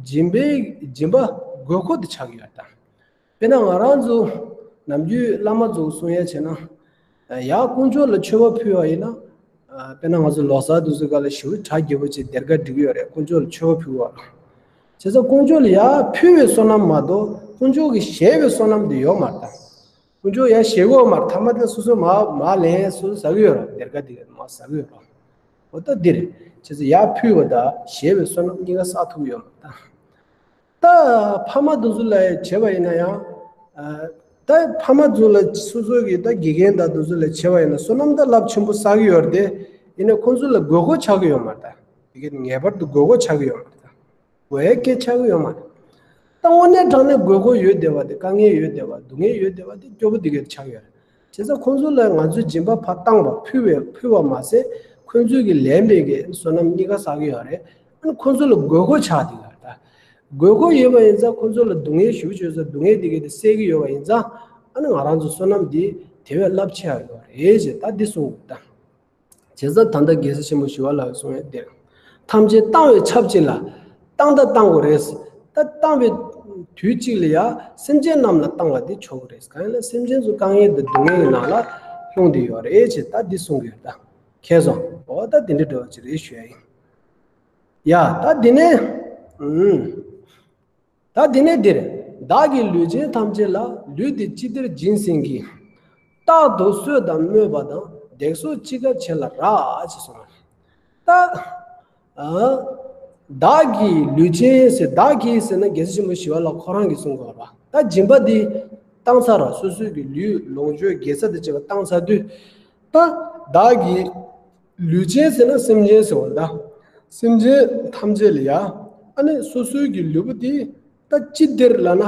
སྦྱིན་པའི། སྦྱིན་པ་དགོས་མཁོ་དེ་ཆགས་ཀྱི་ཡོད་རེད་ད། དཔེར་ན་ང་རང་ཚོ་ནམ་རྒྱུན་བླ་མ་ཚོ་གསུང་ཡ་བྱས་ན། ཡར་དཀོན་མཆོག་ལ་མཆོད་པ་ཕུལ་བ་ཡིན་ན། དཔེར་ན་ང་ཚོ་ལོ་གསར་དུས་ཚོད་སྐབས་ལ་ཞེ་པོ་གྲ་རྒྱས་པོ་བྱས་སྡེར་ཁ་སྒྲིག་གི་ཡོད་རེད། དཀོན་མཆོག་ལ་མཆོད་པ་ཕུལ་བ་ལ། བྱས་ཙང་དཀོན་མཆོག་ལ་ཡར་ཕུལ་བའི་བསོད་ནམས་མ་གཏོགས་དཀོན་མཆོག་གིས་བཞེས་པའི་བསོད་ནམས་དེ་ཡོད་མ་རེད་ད། དཀོན་མཆོག་ཡར་བཞེས་གི་ཡོད་མ་རེད། ཐ་མ་དེ་སོ་སོ་མར་མར་ལེན། སོ་སོ་ཟ་གི་ཡོད་རེད། སྡེར་ཁ་དེ་མར་ཟ་གི་ཡོད་རེད། འོ་ད་འདི་རེད། བྱས་ཙང་ཡར་ཕུལ་བ་དང་བཞེས་པའི་བསོད་ནམས་གཉིས་ཀ་བསགས་ཐུབ་ཀྱི་ཡོད་མ་རེད་ད། ད་ཕ་མ་དེ་ཚོ་ལ་བྱས་པ་ཡིན་ན་ཡང་། ཨ། ད་ཕ་མ་ཚོ་ལ་སོ་སོ་གི་ད་དགེ་རྒན་དང་དེ་ཚོ་ལ་བྱས་པ་ཡིན་ན་བསོད་ནམས་ད་རླབས་ཆེན་པོ་བསགས་ཀྱི་ཡོད་རེད་དེ། ཡིན་ནའི་ཁོང་ཚོ་ལ་དགོས་མཁོ་ཆགས་ཀྱི་ཡོད་མ་རེད་ད། དེ་ག་ངེས་པར་དུ་དགོས་མཁོ་ཆགས་ཀྱི་ཡོད་མ་རེད་ད། དགོས་ཡ་སྐད་ཆགས་ཀྱི་ཡོད་མ་རེད། ད་དངོས་གནས་དྲང་གནས་དགོས་མཁོ་ཡོད་བསྡད་པ་དེ། དཀའ་ངལ་ཡོད་བསྡད་པ། སྡུག་བསྔལ་ཡོད་བསྡད་པ་དེ་སྐྱོ་པོ་དེ་ག་ཆགས་ཡོད་རེད། བྱས་ཙང་ཁོང་ཚོ་ལ་ང་ཚོས་སྦྱིན་པ་ཕར་བཏང་བ་ཕུལ་བའི་ཕུལ་བ་མ་ཟད་ཁོང་ཚོའི་གི་ལེན་པའི་གི་བསོད་ནམས་གཉིས་ཀ་བསགས་ཀྱི་ཡོད་རེད། ཨ་ནི་ཁོང་ཚོ་ལ་དགོས་མཁོ་ཆགས་བསྡད་ཡོད་རེད་ད། དགོས་མཁོ་ཡོད་པ་ཡིན་ཙང་ཁོང་ཚོ་ལ་སྡུག་བསྔལ་ཞེ་པོ་ཅིག་ཡོད་ཙང་སྡུག་བསྔལ་དེ་གི་དེ་སེལ་གྱི་ཡོད་པ་ཡིན་ཙང་ཨ་ནི་ང་རང་ཚོ་བསོད་ནམས་དེ་དེ་བས་རླབས་ཆེ་བ་ཡོད་རེད་ཅེས་ད་འདི་གསུངས་ཡོད་ད། བྱས་ཙང་ད་ལྟ་རྒྱལ་སྲས་ཆེན་པོ་ཞི་བ་ལྷ་གིས་གསུངས་ཡོད་འདིར། ཐམས་ཅད་བཏང་བའི་ཆབས་ཅིག་ལ་བཏང་ད་བཏང་དགོས་རེད། ད་བཏང་བའི་དུས་གཅིག་ལ་ཡང་སེམས་ཅན་རྣམས་ལ་བཏང་བ་དེ་ཆོག་གི་རེད། གང་ཡིན་ན་སེམས་ཅན་ཚོ་དཀའ་ངལ་དང་སྡུག་བསྔལ་གྱི་ནང་ལ་ལྷུང་བསྡད་ཡོད་རེད་ཅེས་ད་འདི་གསུངས་ཡོད་ད། མཁྱེན་སོང་། འོ་ད་དེ་འདྲ་འདྲ་བོ་ཅིག་རེད་ཞུ་ཡ་ཡིན། ཡ་ད་འདི་ནས་ཨུམ། ད་དེ་ནས་འདིར་བདག་གིས་ལུས་ཅན་ཐམས་ཅད་ལ་ལུས་འདི་ཅི་བདེར་སྦྱིན་ཟིན་གྱི། རྟག་ཏུ་གསོད་དང་སྨོད་པ་དང་བརྡེག་སོགས་ཅི་དགར་བྱེད་ལ་རག་ཅེས་གསུངས། ད་ཨ་བདག་གིས་ལུས་ཅན་ཟེར་བདག་གིས་ཟེར་ན་རྒྱལ་སྲས་ཆེན་པོ་ཞི་བ་ལྷ་ཁོ་རང་གིས་གསུངས་དགོས་པ། ད་སྦྱིན་པ་འདི་བཏང་ཚར་བ་སོ་སོའི་གི་ལུས་ལོངས་སྤྱོད་དགེ་རྩ་དང་བཅས་པ་བཏང་ཚར་དུས། ད་བདག་གིས་ལུས་ཅན་ཟེར་ན་སེམས་ཅན་ཟེར་བ་ད། སེམས་ཅན་ཐམས་ཅད་ལ་ཡ། ཨ་ནི་སོ་སོའི་གི་ལུས་པོ་དེ་ད་ཅི་བདེར་ལབ་ན།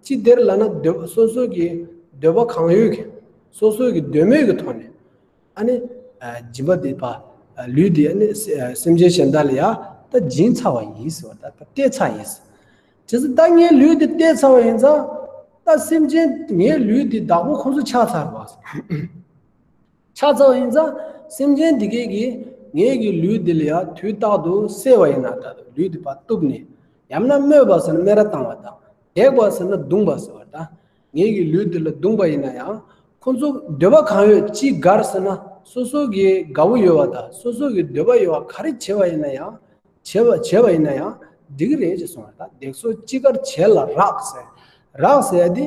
ཅི་བདེར་ལབ་ན་འདོད་སོ་སོ་གི་འདོད་པ་གང་ཡོད་ཀྱི། སོ་སོ་གི་འདོད་མོས་ཀྱི་ཐོག་ནས། ཨ་ནི་ཨ་སྦྱིན་པ་དེ་པ། ལུས་དེ་ཨ་ནི་སེམས་ཅན་གཞན་དག་ལ་ཡ་ད་སྦྱིན་ཚར་བ་ཡིན་ཟེར་བ་ད་ད་སྟེར་ཚར་ཡིན་ཟེར། བྱས་ཙང་ད་ངའི་ལུས་དེ་སྟེར་ཚར་བ་ཡིན་ཙང་། ད་སེམས་ཅན་ངའི་ལུས་དེ་བདག་པོ་ཁོང་ཚོ་ཆགས་ཚར་བ། ཆགས་ཚར་བ་ཡིན་ཙང་སེམས་ཅན་འདི་གས་ཀྱིས་ངའི་གི་ལུས་འདི་ལ་ཡང་དུས་རྟག་ཏུ་བསད་པ་ཡིན་ན་ད་ལུས་འདི་ཕར་གཏུབ་ནས་ཡང་ན་སྨོད་པ་ཟེར་ན་སྨད་ར་བཏང་བ་དང་བརྡེག་པ་ཟེར་ན་བརྡུངས་པ་ཟེར་བ་དང་ངའི་གི་ལུས་འདི་ལ་བརྡུངས་པ་ཡིན་ན་ཡང་ཁོང་ཚོ་འདོད་པ་གང་ཡོད་ཅི་དགར་ཟེར་ན་སོ་སོ་གི་དགའ་བོ་ཡོད་པ་དང་སོ་སོ་གི་འདོད་པ་ཡོད་པ་ག་རེ་བྱེད་པ་ཡིན་ན་ཡང་བྱེད་པ་བྱེད་པ་ཡིན་ན་ཡང་འགྲིག་གི་རེད་ཅེས་གསུངས་པ་དང་བརྡེག་སོགས་ཅི་དགར་བྱེད་ལ་རག་ཟེར་རག་ཟེར་ཡ་དེ་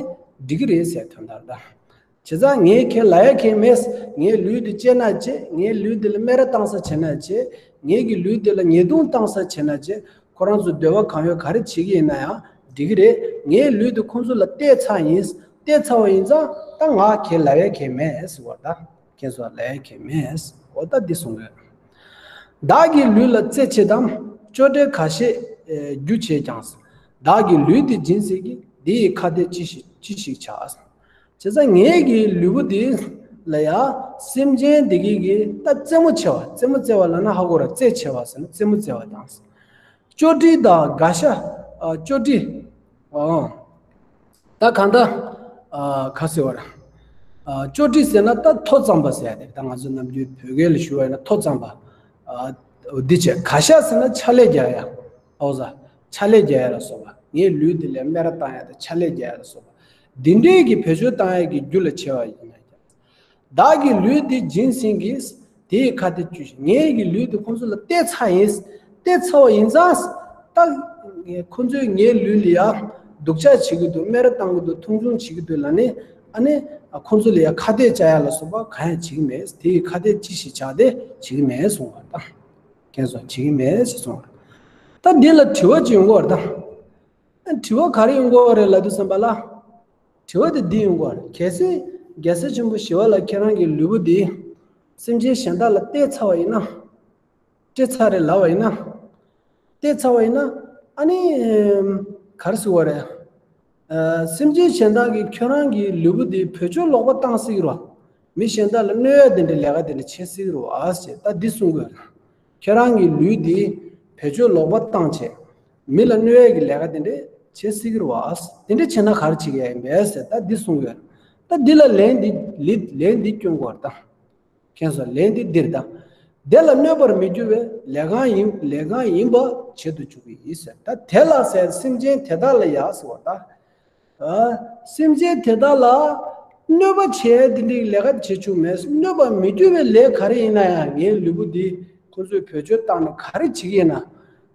འགྲིག་གི་རེད་ཟེར་དོན་དག་དང་། བྱས་ཙང་ངས་ཁས་ལེན་ཡ་གང་ཡང་མེད། ངའི་ལུས་འདི་བཅད་ན་བཅད། ངའི་ལུས་འདི་ལ་སྨད་ར་བཏང་ས་བྱེད་ན་བྱེད། ངའི་གི་ལུས་འདི་ལ་ཉེས་རྡུང་བཏང་ས་བྱེད་ན་བྱེད། ཁོ་རང་ཚོ་འདོད་པ་གང་ཡོད་ག་རེ་བྱེད་ཀྱི་ཡིན་ན་ཡང་འགྲིག་གི་རེད། ངའི་ལུས་འདི་ཁོང་ཚོ་ལ་གཏད་ཚར་ཡིན། གཏད་ཚར་བ་ཡིན་ཙང་ད་ང་ཁས་ལེན་ཡ་གང་ཡང་མེད་ཟེར་བ་ད། ཁྱེད་ཚོ་ལེན་ཡ་གང་ཡང་མེད། འོ་ད་འདི་གསུང་གི་ཡོད། བདག་གི་ལུས་ལ་རྩེ་ཆེ་དང་། ཅོ་འདྲི་ཁ་ཤས་རྒྱུ་བྱས་ཀྱང་། བདག་གི་ལུས་འདི་སྦྱིན་ཟིན་གྱི། འདི་ཡི་ཁ་ཏས་ཅི་ཞིག་ཅི་ཞིག་བྱ། བྱས་ཙང་ངའི་གི་ལུས་པོ་འདི་ལ་ཡ་སེམས་ཅན་འདི་གི་གི་ད་རྩེད་མོ་ཆེ་བ་རྩེད་མོ་རྩེ་བ་ལབ་ན་ཧ་གོ་ར་རྩེ་ཆེ་བ་ཟེར་ན་རྩེད་མོ་རྩེ་བ་དང་། ཅོ་འདྲི་དང་དགའ་ཤ། ཨ་ཅོ་འདྲི། ཨ། ད་གང་ལྟར། ཨ་ག་ཟེར་བ་ར། ཨ་ཅོ་འདྲི་ཟེར་ན་ད་ཐོ་འཚམས་པ་ཟེར་ཡ་དེ་ད་ང་ཚོ་ནམ་རྒྱུན་བོད་སྐད་ལ་ཞུ་བ་ཡིན་ན་ཐོ་འཚམས་པ། ཨ་འདི་བྱས་དགའ་ཤ་ཟེར་ན་ཕྱག་ལས་རྒྱག་ཡ། ཨོ་ཟ། ཕྱག་ལས་རྒྱག་ཡ་ལ་སོགས་པ་ངའི་ལུས་འདི་ལ་སྨད་ར་བཏང་ཡ་དང་ཕྱག་ལས་རྒྱག་ཡ་ལ་སོགས་པ། འདི་འདྲའི་གི་བེད་སྤྱོད་བཏང་ཡ་གི་རྒྱུ་ལ་བྱས་པ་ཡིན་ན་ཀྱང་། བདག་གི་ལུས་འདི་སྦྱིན་ཟིན་གྱི། དེ་ཡི་ཁ་ཏས་ཅི་ཞིག་ངའི་གི་ལུས་འདི་ཁོང་ཚོ་ལ་གཏད་ཚར་ཡིན། གཏད་ཚར་བ་ཡིན་ཙང་། ད་ཁོང་ཚོས་ངའི་ལུས་ལ་ཡ་སྡུག་ཅག་བྱེད་ཀྱི་འདུག་སྨད་ར་བཏང་གི་འདུག་མཐོང་ཆུང་བྱེད་ཀྱི་འདུག་ལབ་ནས་ཨ་ནི་ཁོང་ཚོ་ལ་ཡ་ཁ་གཏད་བཅག་ཡ་ལ་སོགས་པ་གང་ཡང་བྱེད་ཀྱི་མེད། དེ་ཡི་ཁ་གཏད་ཅི་ཞིག་བཅག་སྟེ་བྱེད་ཀྱི་མེད་གསུངས་པ་དང་། ཁྱེད་ཚོ་བྱེད་ཀྱི་མེད་ཅེས་གསུངས་པ། ད་འདི་ལ་དྲི་བ་ཅིག་ཡོང་གི་ཡོད་རེད་ད། དྲི་བ་ག་རེ་ཡོང་གི་ཡོད་རེད་ལབ་དུས་ཙམ་པ་ལ། དྲི་བ་དེ་འདི་ཡོང་གི་ཡོད་རེད། གལ་སྲིད་རྒྱལ་སྲས་ཆེན་པོ་ཞི་བ་ལྷ་ཁྱེད་རང་གི་ལུས་པོ་འདི་སེམས་ཅན་གཞན་དག་ལ་གཏད་ཚར་བ་ཡིན་ན། སྤྲད་ཚར་རེད་ལབ་པ་ཡིན་ན། གཏད་ཚར་བ་ཡིན་ན་ཨ་ནི་ག་རེ་ཟེར་དགོས་རེད། ཨ་སེམས་ཅན་གཞན་དག་གིས་ཁྱོད་རང་གི་ལུས་པོ་འདི་བེད་སྤྱོད་ལོག་པ་བཏང་སྲིད་ཀྱི་རེད་བ། མི་གཞན་དག་ལ་གནོད་ཡ་དེ་འདྲའི་ལས་ཀ་དེ་འདྲ་བྱེད་སྲིད་ཀྱི་རེད་བ་ཞེས་ད་འདི་གསུང་གི་ཡོད་རེད། ཁྱེད་རང་གི་ལུས་འདི་བེད་སྤྱོད་ལོག་པ་བཏང་བྱས། མི་ལ་གནོད་ཡས་ཀྱི་ལས་ཀ་དེ་འདྲས་བྱེད་སྲིད་ཀྱི་རེད་བ། དེ་འདྲས་བྱས་ན་ག་རེ་བྱེད་ཀྱི་ཡིན་པས་ཟེར་ད་འདི་གསུང་གི་ཡོད། ད་འདི་ལ་ལན་འདི་ལི་ལན་འདི་སྐྱོན་དགོས་རེད་ད། མཁྱེན་སོང་། ལན་འདི་འདིར་ད། དེ་ལ་གནོད་པར་མི་འགྱུར་བའི་ལས་གང་ཡིན་ལས་གང་ཡིན་པ་བྱེད་དུ་འཇུག་གི་ཡིན་ཟེར། ད་དེ་ལ་ཟེར་སེམས་ཅན་དེ་དག་ལ་ཡ་ཟེར་བ་ད། ཨ། སེམས་ཅན་དེ་དག་ལ་གནོད་པ་བྱས་དེ་འདྲའི་ལས་ཀ་བྱེད་ཆོག་མེད། གནོད་པ་མི་འགྱུར་བའི་ལས་ག་རེ་ཡིན་ན་ཡང་ངའི་ལུས་པོ་འདི་ཁོ་ཚོས་བེད་སྤྱོད་བཏང་ནས་ག་རེ་བྱེད་ཀྱི་ཡིན་ན།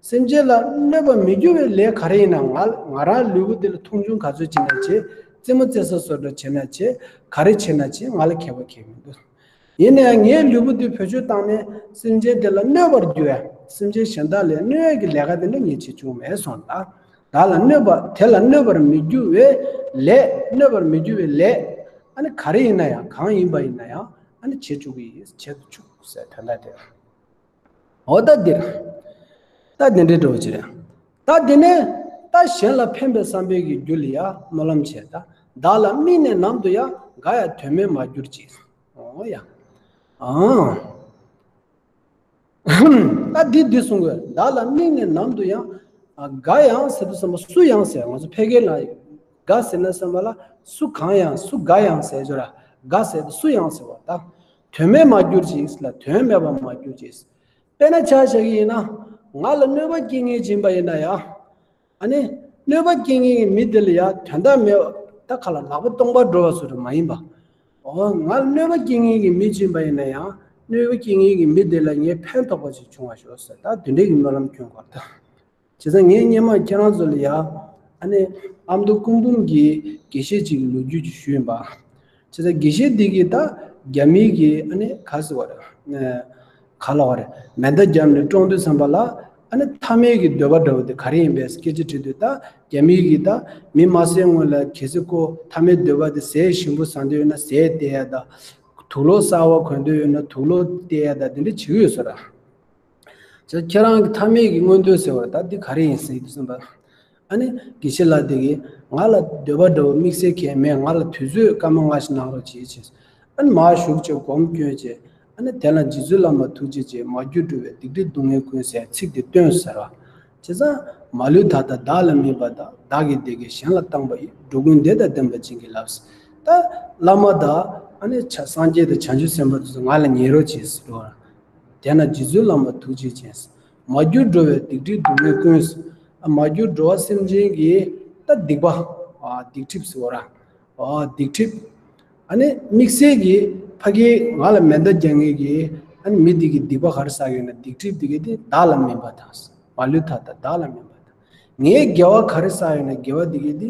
སེམས་ཅན་ལ་གནོད་པ་མི་འགྱུར་བའི་ལས་ག་རེ་ཡིན་ན་ང་ང་རང་ལུས་པོ་འདི་ལ་མཐོང་ཆུང་ག་ཚོད་བྱེད་ན་བྱེད། རྩེད་མོ་རྩེ་ས་བཟོ་འདྲ་བྱེད་ན་བྱེད། ག་རེ་བྱེད་ན་བྱེད། ང་ལ་ཁྱད་པར་གང་ཡང་མི་འདུག་ཡིན་ནའང་ངའི་ལུས་པོ་འདི་བེད་སྤྱོད་བཏང་ནས་སེམས་ཅན་དེ་ལ་གནོད་པར་འགྱུར་བའི་སེམས་ཅན་གཞན་དག་ལ་གནོད་ཡས་ཀྱི་ལས་ཀ་དེ་འདྲ་ངས་བྱེད་བཅུག་མེད་སོང་ལ། བདག་ལ་གནོད་པ་དེ་ལ་གནོད་པར་མི་འགྱུར་བའི་ལས། གནོད་པར་མི་འགྱུར་བའི་ལས། ཨ་ནི་ག་རེ་ཡིན་ན་ཡང་གང་ཡིན་པ་ཡིན་ན་ཡང་ཨ་ནི་བྱེད་བཅུག་གི་ཡིན། བྱེད་དུ་བཅུག་ཟེར་དོན་དག་དེ། འོ་ད་འདིར། ད་འདི་འདྲའི་འགྲོ་བ་ཅི་རེད། ད་འདི་ནས་ད་གཞན་ལ་ཕན་པའི་བསམ་པའི་གི་རྒྱུ་ལ་ཡ་སྨོན་ལམ་བྱས་ད། བདག་ལ་དམིགས་ནས་ནམ་དུ་ཡང་། དགའ་ཡང་དོན་མེད་མ་གྱུར་ཅིག། འོ་ཡ། ཨང་། ད་འདི་འདི་གསུང་དགོས། བདག་ལ་དམིགས་ནས་ནམ་དུ་ཡང་། ཨ། དགའ་ཡང་ཟེར་དུས་ཙམ་པ་སུ་ཡང་ཟེར། ང་ཚོ་ཕལ་སྐད་ལ་དགའ་ཟེར་ན་ཙམ་པ་ལ་སུ་གང་ཡང་སུ་དགའ་ཡང་ཟེར་ཆོག་ར། དགའ་ཟེར་དུས་སུ་ཡང་ཟེར་བ་ད། དོན་མེད་མ་གྱུར་ཅིག་ལ་དོན་མེད་པ་མ་གྱུར་ཅིག། དཔེར་ན་ཆ་བཞག་གི་ཡིན་ན། ང་ལ་གནོད་པ་སྐྱེལ་མཁན་ཅིག་ཡིན་པ་ཡིན་ན་ཡང་། ཨ་ནི། གནོད་པ་སྐྱེལ་མཁན་གྱི་མི་དེ་ལ་ཡང་དོན་དག་མེད་པ་ད་ག་ལ་ལག་པ་སྟོང་པར་འགྲོ་བ་བཟོ་འདྲ་མ་ཡིན་པ། འོ་ང་ལ་གནོད་པ་སྐྱེལ་མཁན་གྱི་མི་ཅིག་ཡིན་པ་ཡིན་ན་ཡང་གནོད་པ་སྐྱེལ་མཁན་གྱི་མི་དེ་ལ་ངས་ཕན་ཐོགས་པ་ཅིག་བྱུང་བ་ཤོག་ཟེར་ད་དེ་འདྲའི་གི་སྨོན་ལམ་སྐྱོན་དགོས་ད། བྱས་ཙང་ངས་སྔོན་མ་ཁྱེད་རང་ཚོ་ལ་ཡང་ཨ་ནི་ཨ་མདོ་སྐུ་འབུམ་གྱི་དགེ་བཤེས་ཅིག་གི་ལོ་རྒྱུས་ཅིག་ཞུས་ཡིན་པ། བྱས་ཙང་དགེ་བཤེས་འདི་གིས་ད་རྒྱ་མིའི་གི་ཨ་ནི་ག་ཟེར་བ་རེད། ག་ལབ་པ་རེད། མེ་མདའ་བརྒྱབ་ནས་བཀྲོངས་དུས་ཙམ་པ་ལ་ཨ་ནི་མཐའ་མའི་གི་འདོད་པ་འདྲ་བོ་དེ་ག་རེ་ཡིན་པས་སྐད་ཆ་དྲིས་དུས་ད་རྒྱ་མིའི་གི་ད་མི་མ་བསད་སྔོན་ལ་གལ་སྲིད་ཁོ་མཐའ་མའི་འདོད་པ་དེ་ཟས་ཞིམ་པོ་ཟ་འདོད་ཡོད་ན་ཟས་སྟེར་ཡ་ད། དུག་ལོག་གསར་པ་གོན་འདོད་ཡོད་ན་དུག་ལོག་སྟེར་ཡ་ད་དེ་འདྲ་བྱེད་ཀྱི་ཡོད་ས་རེད། ཁྱེད་རང་གི་མཐའ་མའི་གི་མངོན་འདོད་ཟེར་བ་ད་འདི་ག་རེ་ཡིན་ཟེར་གྱི་འདུག་བསམ་པ། ཨ་ནི་དགེ་བཤེས་ལགས་དེ་གིས་ང་ལ་འདོད་པ་འདྲ་བོ་དམིགས་བསལ་གང་ཡང་མེད། ང་ལ་དུས་ཚོད་སྐར་མ་ལྔ་ཞིག་གནང་རོགས་བྱེད་ཅེས། ཨ་ནི་མར་བཞུགས་བྱས་སྒོམ་སྐྱོན་བྱས། ཨ་ནི་དེ་ལ་རྗེ་བཙུན་བླ་མ་ཐུགས་རྗེ་ཆེ། མ་གྱུར་འགྲོ་བའི་སྡིག་སྒྲིབ་སྡུག་བསྔལ་ཀུན་ཟད་ཚིག་དེ་བཏོན་ཟེར་བ། བྱས་ཙང་མ་ལུས་མཐའ་དག་བདག་ལ་དམིགས་པ་དང་། བདག་གི་བདེ་སྐྱིད་གཞན་ལ་བཏང་བ་ཡིས། འགྲོ་ཀུན་བདེ་དང་ལྡན་པ་བྱིན་གྱིས་བརླབས། ད་བླ་མ་དང་ཨ་ནི་བྱ་སངས་རྒྱས་དང་བྱང་ཆུབ་སེམས་དཔའ་དེ་ཚོ་ང་ལ་ཉེ་རོགས་བྱེད་ཟེར་བ། དེས་ན་རྗེ་བཙུན་བླ་མ་ཐུགས་རྗེ་ཅན། མ་གྱུར་འགྲོ་བའི་སྡིག་སྒྲིབ་སྡུག་བསྔལ་ཀུན། མ་གྱུར་འགྲོ་བ་སེམས་ཅན་གྱི་ད་སྡིག་པ། ཨ་སྡིག་སྒྲིབ་ཟེར་བ་ར། ཨ་སྡིག་སྒྲིབ། ཨ་ནི་དམིགས་བསལ་གྱི་ཕ་གིའི་ང་ལ་མེ་མདའ་རྒྱག་མཁན་གྱི་ཨ་ནི་མི་དེ་གི་སྡིག་པ་ག་རེ་བསགས་ཡོད་ན་སྡིག་སྒྲིབ་དེ་གི་དེ་བདག་ལ་སྨིན་པ་དང་། མ་ལུས་མཐའ་དག་བདག་ལ་སྨིན་པ་དང་། ངའི་དགེ་བ་ག་རེ་བསགས་ཡོད་ན་དགེ་བ་དེ་གི་དེ།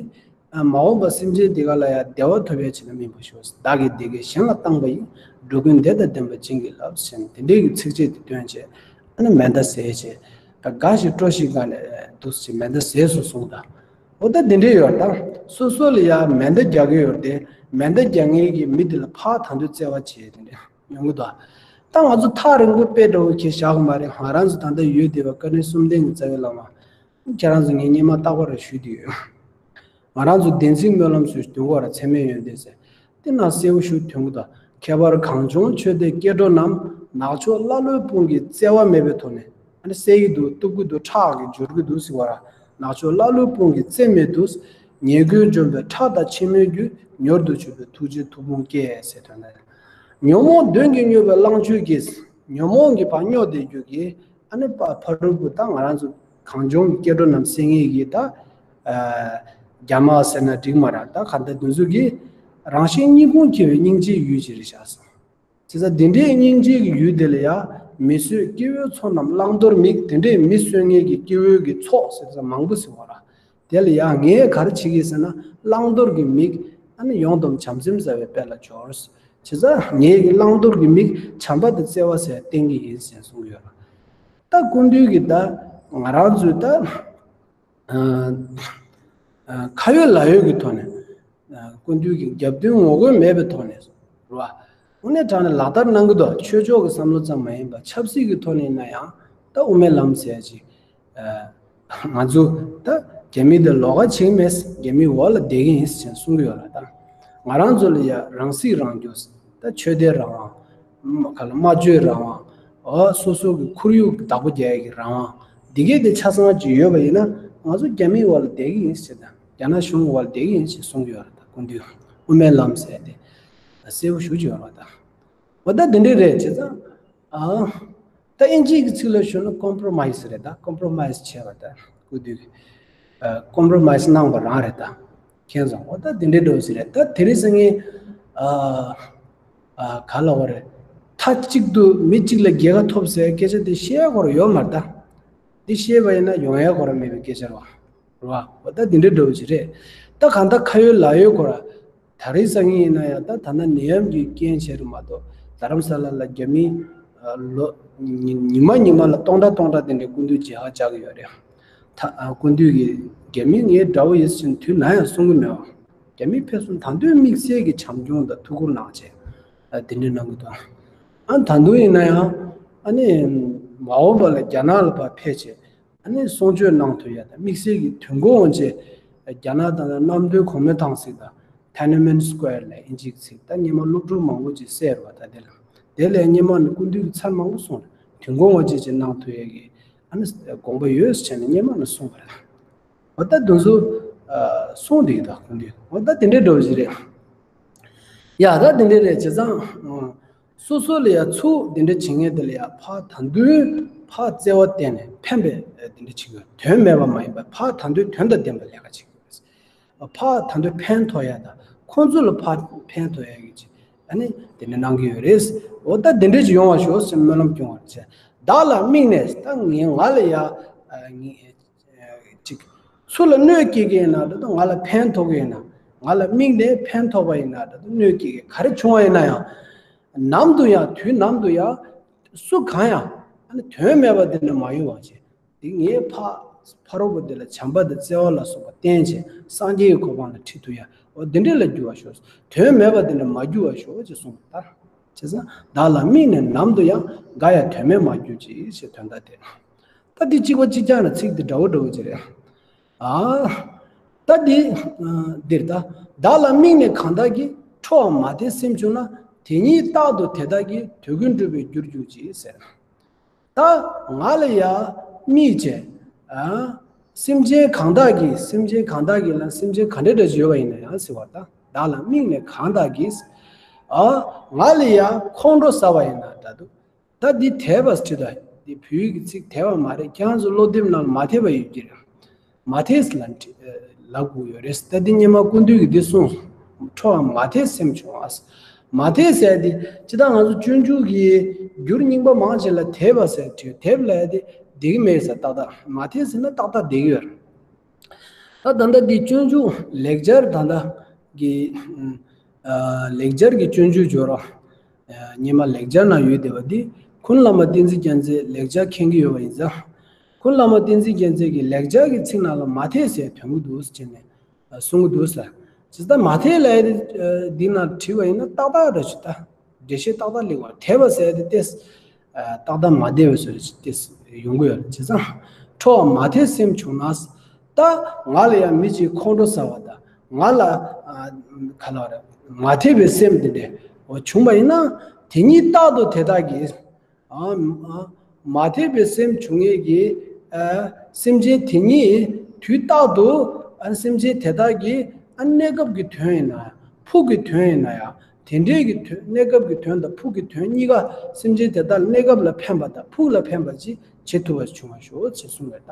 ཨ་མ་འོངས་པ་སེམས་ཅན་དེ་ག་ལ་ཡང་བདེ་བ་ཐོབ་ཡ་བྱེད་ན་སྨིན་པར་ཤོག། བདག་གི་བདེ་སྐྱིད་གཞན་ལ་བཏང་བ་ཡིས། འགྲོ་ཀུན་བདེ་དང་ལྡན་པ་བྱིན་གྱིས་བརླབས་ཟེར་ནས་དེ་འདྲའི་གི་ཚིགས་བཅད་དེ་བཏོན་བྱས། ཨ་ནི་མེ་མདའ་བཟས་བྱས། ད་དགའ་ཞིང་སྤྲོ་ཞིང་དགའ་ནས་འདུག་ཟེར་མེ་མདའ་བཟས་སོང་གསུངས་ད། འོ་ད་དེ་འདྲའི་ཡོད་ད། སོ་སོ་ལ་ཡང་མེ་མདའ་རྒྱག་གི་ཡོད་དེ། མེ་མདའ་རྒྱག་མཁན་གྱི་མི་དེ་ལ་ཕར་ད་དུང་བརྩེ་བ་བྱས་དེ་འདྲ་ཡོང་གི་འདུག། ད་ང་ཚོ་ཐག་རིང་པོ་དཔེ་འདྲ་བོ་ཁྱེད་བཞག་གི་མ་རེད། ང་རང་ཚོ་ད་ལྟ་ཡོད་བསྡད་པ་བཀའ་དྲིན་གསུམ་ལྡན་གྱི་རྩ་བའི་བླ་མ། ཁྱེད་རང་ཚོ་ངས་སྔོན་མ་རྟག་པར་ཞུས་བསྡད་ཡོད། ང་རང་ཚོ་བདེན་ཚིག་སྨོན་ལམ་སོགས་དོན་གོ་ར་ཚད་མེད་ཡོན་ཏན་ཟེར། དེ་ན་གསལ་པོ་ཞུ་དོན་གོ་དང་ཁྱད་པར་གངས་ལྗོངས་ཆོས་སྡེ་སྐྱེ་འགྲོ་རྣམས་ནག་ཕྱོགས་ཀླ་ཀློའི་དཔུང་གིས་བཙལ་བ་མེད་པའི་ཐོག་ནས་ཨ་ནི་བསད་ཀྱི་འདུག། གཏུབ་ཀྱི་འདུག། ཁྲག་གིས་སྦྱོར་གྱི་འདུག་ཟེར་བ་ར། ནག་ཕྱོགས་ཀླ་ཀློའི་དཔུང་གིས་བཙལ་མི་འདུག། ཉེས་ཀུན་འཇོམས་པའི་ཁྲག་དང་ཕྱི་མའི་རྒྱུ། མྱུར་དུ་ཆོད་པའི་ཐུགས་རྗེའི་མཐུ་དཔུང་བསྐྱེད་ཟེར་དོན་ལ། ཉོན་མོངས་གདོན་གྱིས་མྱོས་པའི་གླང་ཆོས་ཀྱིས། ཉོན་མོངས་ཀྱི་བར་སྨྱོ་བསྡད་རྒྱུ་གིས། ཨ་ནི་ཕ་ཕ་རུ་བུ་ད་ང་རང་ཚོ་གངས་ལྗོངས་ཀྱི་སྐྱེ་འགྲོ་རྣམས་བསད་མཁན་གྱི་ད། ཨ་རྒྱ་དམག་ཟེར་ན་འགྲིག་མ་རེད། ད་ག་ད་དེ་ཚོ་གིས་རང་གཞན་གཉིས་ཕུང་འཁྱེར་བའི་སྙིང་རྗེའི་ཡུལ་ཅིག་རེད་བཞག་སོང་། བྱས་ཙང་དེ་འདྲའི་སྙིང་རྗེ་གི་ཡུལ་དེ་ལ་ཡང་མི་གསོད་སྐྱེ་བོའི་ཚོགས་རྣམས་བླང་དོར་དམིགས། དེ་འདྲའི་མི་གསོད་མཁན་གྱི་སྐྱེ་བོའི་གི་ཚོགས་ཟེར་ཙམ་མང་པོ་ཟེར་བ་ར། དེ་ལ་ཡང་ངས་ག་རེ་བྱེད་ཀྱི་ཟེར་ན་བླང་དོར་གྱི་མིག་ཨ་ནི་ཡོངས་སྡོམ་བྱམས་སེམས་ཟ་བའི་དཔལ་ལ་སྦྱོར། བྱས་ཙང་ངས་ཀྱི་བླང་དོར་གྱི་མིག་བྱམས་པ་དང་བརྩེ་བ་ཟེར་བསྟན་གྱི་ཡིན་ཟེར་གསུང་གི་ཡོད་ར། ད་སྐུ་མདུན་གྱིས་ད་ང་རང་ཚོའི་ད། ཨ་ཨ་ཁ་ཡོད་ལག་ཡོད་ཀྱི་ཐོག་ནས་ཨ་སྐུ་མདུན་གྱི་རྒྱབ་མདུན་ངོ་རྒོལ་མེད་པའི་ཐོག་ནས་རེད་བ། དངོས་གནས་དྲང་གནས་ལག་བསྟར་གནང་གི་འདུག། ཆོས་ཕྱོགས་ཀྱི་བསམ་བློ་ཙམ་མ་ཡིན་པར་ཆབ་སྲིད་ཀྱི་ཐོག་ནས་ཡིན་ན་ཡང་ད་དབུ་མའི་ལམ་ཟེར་ཅིག་ཨ་ང་ཚོ་ད་རྒྱ་མི་དང་ལོགས་ཀ་བྱེད་ཀྱི་མེད། རྒྱ་མིའི་འོག་ལ་བསྡད་ཀྱི་ཡིན་ཟེར་གསུང་གི་ཡོད་རེད། ད་ང་རང་ཚོ་ལ་ཡ་རང་སྲིད་རང་སྐྱོང་ད་ཆོས་དད་རང་དབང་། ག་ལ་སྨྲ་བརྗོད་རང་དབང་། འོ་སོ་སོ་གི་ཁོར་ཡུག་བདག་པོ་རྒྱག་ཡ་གི་རང་དབང་། འདི་གས་དེ་ཆ་ཚང་ཅིག་ཡོད་པ་ཡིན་ན་ང་ཚོ་རྒྱ་མིའི་འོག་ལ་བསྡད་ཀྱི་ཡིན་ཟེར། ད་རྒྱ་ནག་གཞུང་འོག་ལ་བསྡད་ཀྱི་ཡིན་ཟེར་གསུང་གི་ཡོད་རེད། ད་སྐུ་མདུན་དབུ་མའི་ལམ་ཟེར་དེ་གསལ་པོ་ཞུ་གི་ཡོད་རེད། ད་འོ་ད་འདི་འདྲས་རེད། བྱས་ཙང་ཨ་ད་ཨིན་ཇིའི་གི་ཚིག་ལ་ཞུ་ན་ཀོམ་པྲོ་མའིས་རེད། ད་ཀོམ་པྲོ་མའིས་བྱས་པ་ད་སྐུ་མདུན་གྱིས་ཀོམ་པྲོ་མའིས་གནང་བ་རང་རེད། ད་མཁྱེན་སོང་། འོ་ད་འདི་འདྲའི་འགྲོ་ཟིན་རེད། ད་དེ་རིང་སང་ངས་ཨ་ཨ་ག་ལ་བ་རེད། མཐའ་གཅིག་ཏུ་མི་གཅིག་ལ་རྒྱལ་ཁ་ཐོབ་ཟེར་སྐད་ཆ་དེ་བཤད་ཡ་སྐོར་ཡོད་མ་རེད། ད་འདི་བཤད་པ་ཡིན་ན་ཡོང་ཡ་སྐོར་མེད་པའི་སྐད་ཆ་རེད་བ། རེད་བ། འོ་ད་འདི་འདྲའི་འགྲོ་ཟིན་རེད། ད་གང་ལྟར་ཁ་ཡོད་ལག་ཡོད་སྐོར། ད་རེས་སང་ཉིན་ཡིན་ན་ཡང་ད་ད་ལྟ་ནད་ཡམས་ཀྱི་རྐྱེན་བྱས་རེད་མ་གཏོགས་རྡ་རམ་ས་ལ་ལ་རྒྱ་མི་ལོ་ཉི་ཉི་མ་ཉི་མ་ལ་སྟོང་ཕྲག་སྟོང་ཕྲག་དེ་འདྲའི་སྐུ་མདུན་མཇལ་ཁ་བཅར་གྱི་ཡོད་རེད། ད་སྐུ་མདུན་གྱིས་རྒྱ་མི་ངའི་དགྲ་བོ་ཡིན་ཟེར་དུས་ན་ཡང་གསུང་གི་མེད་པ། རྒྱ་མི་ཕེབས་སོང་། ད་དུང་དམིགས་བསལ་གྱི་བྱམས་སྐྱོང་དང་ཐུགས་ཁུར་གནང་བྱས་དེ་འདྲའི་གནང་གི་འདུག། ཨ་ད་དུང་ཡིན་ན་ཡང་ཨ་ནི་མ་འོངས་པ་ལ་རྒྱ་ནག་ལ་ཕར་ཕེབས་བྱས། ཨ་ནི་གསུང་ཆོས་གནང་ཐུབ་ཡ་དང་དམིགས་བསལ་གྱི་དུས་འགོ་འོང་ཆེད་རྒྱ་ནག་དང་གནམ་མདོའི་གོང་མའི་ཐང་ཞིག་དང་ Tiananmen Square ལ་ཨིན་ཇིའི་ཚིག་ད་སྔོན་མ་སློབ་ཕྲུག་མང་པོ་ཅིག་བསད་རེད་བ། ད་དེ་ལ་དེ་ལས་སྔོན་མ་ནས་སྐུ་མདུན་གྱི་ཚར་མང་པོ་གསུངས་རེད། དུས་འགོང་བ་ཅིག་ཅིག་གནང་ཐུབ་ཡས་ཀྱི་ཨ་ནི་དགོངས་པ་ཡོད་ཟེར་ནས་སྔོན་མ་ནས་གསུངས་པ་རེད། འོ་ད་དེ་ཚོ་གསུངས་འདུག་ད་སྐུ་མདུན། འོ་ད་དེ་འདྲའི་འདྲ་བོ་ཞིག་རེད། ཡ་ད་དེ་འདྲའི་རེད། བྱས་ཙང་སོ་སོ་ལ་ཡ་ཚུགས་དེ་འདྲ་བྱེད་མཁན་དེ་ལ་ཡ་ཕར་ད་དུང་ཕར་བརྩེ་བ་བསྟན་ནས་ཕན་པའི་དེ་འདྲ་བྱེད་དགོས། དོན་མེད་པ་མ་ཡིན་པ་ཕར་ད་དུང་དོན་དང་ལྡན་པ་ལས་ཀ་བྱེད་དགོས། ཕར་ད་དུང་ཕན་ཐོགས་ཡ་དང་ཁོང་ཚོ་ལ་ཕར་ཕན་ཐོགས་ཡ་གི་ཅིག་ཨ་ནི་དེ་འདྲ་གནང་གི་ཡོད་རེད། འོ་ད་དེ་འདྲ་ཅིག་ཡོང་བ་ཤོག་ཟེར་སྨོན་ལམ་སྐྱོང་བ་རེད། བདག་ལ་དམིགས་ནས་ད་ངས་ང་ལ་ཡ་ངས་ཅིག་སུ་ལ་གནོད་སྐྱེལ་གྱི་ཡིན་ན་འདྲ་འདུག་ང་ལ་ཕན་ཐོགས་ཀྱི་ཡིན་ན། ང་ལ་དམིགས་ནས་ཕན་ཐོགས་པ་ཡིན་ན་འདྲ་འདུག་གནོད་སྐྱེལ་གྱི་ག་རེ་བྱུང་བ་ཡིན་ན་ཡང་། ནམ་དུ་ཡང་དུས་ནམ་དུ་ཡང་སུ་གང་ཡང་ཨ་ནི་དོན་མེད་པ་འདི་འདྲ་མ་ཡོང་བ་བྱེད། འདི་ངའི་ཕ་ཕ་རོལ་པོ་འདི་ལ་བྱམས་པ་དང་བརྩེ་བ་ལ་སོགས་པ་བསྟན་བྱས་སངས་རྒྱས་ཀྱི་གོ་འཕང་ལ་ཁྲིད་ཐུབ་ཡ། འོ་འདི་འདྲ་ལ་འགྱུར་བ་ཤོག་དོན་མེད་པ་འདི་འདྲ་མ་འགྱུར་བ་ཤོག་ཅེས་གསུངས་པ་ལྟར། བྱས་ཙང་བདག་ལ་དམིགས་ནས་ནམ་དུ་ཡང་འགའ་ཡང་དོན་མེད་མ་གྱུར་ཅིག་ཞེས་དོན་དག་དེ། ད་འདི་གཅིག་པ་གཅིག་རྐྱང་ལ་ཚིག་འདི་འདྲ་བོ་འདྲ་བོ་ཅིག་རེད། ཨ། ད་འདི་འདིར་ད་བདག་ལ་དམིགས་ནས་གང་དག་གིས་ཁྲོ་བ་མ་དད་སེམས་བྱུང་ན། དེ་ཉིད་རྟག་ཏུ་དེ་དག་གིས་དུས་ཀུན་འགྲུབ་པའི་རྒྱུར་གྱུར་ཅིག་ཟེར། ད་ང་ལ་ཡ་དམིགས་བྱས། ཨ། སེམས་ཅན་གང་དག་གིས་སེམས་ཅན་གང་དག་གིས་ལ་སེམས་ཅན་ག་འདྲ་འདྲ་ཞིག་ཡོད་པ་ཡིན་ན་ཡང་ཟེར་བ་ད་བདག་ལ་དམིགས་ནས་གང་དག་གིས། ཨ། ང་ལ་ཡ་ཁོང་ཁྲོ་ཟ་བ་ཡིན་ན་འདྲ་འདུག་ད་འདི་དད་པ་ཟེར་དུས་ད་འདི་བོད་ཡིག་གི་ཚིག་དད་པ་མ་རེད། ཁྱེད་རང་ཚོ་སློབ་དེབ་ནང་ལ་མ་དད་པ་ཡོད་ཀྱི་རེད། མ་དད་ལབ་ལབ་དགོས་ཡོད་རེད། ད་འདི་སྔོན་མ་སྐུ་མདུན་གྱིས་འདི་གསུངས། ཁྲོ་བ་མ་དད་སེམས་བྱུང་བ། མ་དད་ཟེར་དེ་ཅི་ལྟར་ང་ཚོ་སྤྱོད་འཇུག་གི་འགྱུར་རྙིང་པ་མང་ཆེ་ལ་དད་པ་ཟེར་བྲིས། དད་པ་ལབ་དེ་བསྡད་ཀྱི་མེད་ཟེར། ཏག་ཏག་མ་དད་ཟེར་ན་ཏག་ཏག་བསྡད་ཀྱི་ཡོད་རེད། ད་ད་ལྟ་འདི་སྤྱོད་འཇུག་ལེགས་སྦྱར་ད་ལྟ་གི་ཨ་ལེགས་སྦྱར་གྱི་སྤྱོད་འཇུག་སྦྱོར་བ། ཨ་སྔོན་མ་ལེགས་སྦྱར་ན་ཡོད་བསྡད་པ་འདི་ཀུན་བླ་མ་བསྟན་འཛིན་རྒྱལ་མཚན་ལེགས་སྦྱར་མཁྱེན་གྱི་ཡོད་པ་ཡིན་ཙང་། ཀུན་བླ་མ་བསྟན་འཛིན་རྒྱལ་མཚན་གྱི་ལེགས་སྦྱར་གྱི་ཚིག་ནང་ལ་མ་དད་ཟེར་དོན་གྱི་འདུག་ཟེར་ནས་གསུང་གི་འདུག་ཟེར། ཇི་ལྟར་མ་དད་ལབ་ཡ་དེ་འདི་ནང་བྲིས་པ་ཡིན་ན་ཏག་ཏག་རེད་ཞུ་ད། འགྲེལ་བཤད་ཏག་ཏག་སླེབས་པ། དད་པ་ཟེར་ཡ་དེ་ཏེས་ཏག་ཏག་མ་བདེ་བའི་བཟོ་ཞིག་ཏེས་ཡོང་གི་ཡོད་རེད། བྱས་ཙང་ཁྲོ་བ་མ་དད་སེམས་བྱུང་ན། ད་ང་ལ་ཡང་མི་གཅིག་ཁོང་ཁྲོ་ཟ་བ་དང་ང་ལ་ག་ལ་རེད་མ་དད་པའི་སེམས་དེ་འདྲ་བྱུང་བ་ཡིན་ན། དེ་ཉིད་རྟག་ཏུ་དེ་དག་གིས། ཨ། ཨ། མ་དད་པའི་སེམས་བྱུང་མཁན་གྱི། ཨ། སེམས་ཅན་དེ་ཉིད་དུས་རྟག་ཏུ། ཨ། སེམས་ཅན་དེ་དག་གི། ཨ། གནས་སྐབས་ཀྱི་དོན་ཡིན་ན་ཕུགས་ཀྱི་དོན་ཡིན་ན་ཡང་དེ་འདྲའི་གི་དོན་གནས་སྐབས་ཀྱི་དོན་དང་ཕུགས་ཀྱི་དོན་གཉིས་ཀ་སེམས་ཅན་དེ་དག་ལ་གནས་སྐབས་ལ་ཕན་པ་དང་ཕུགས་ལ་ཕན་པ་ཅིག་བྱེད་ཐུབ་པ་བྱུང་བར་ཤོག་ཅེས་གསུངས་པས་ད་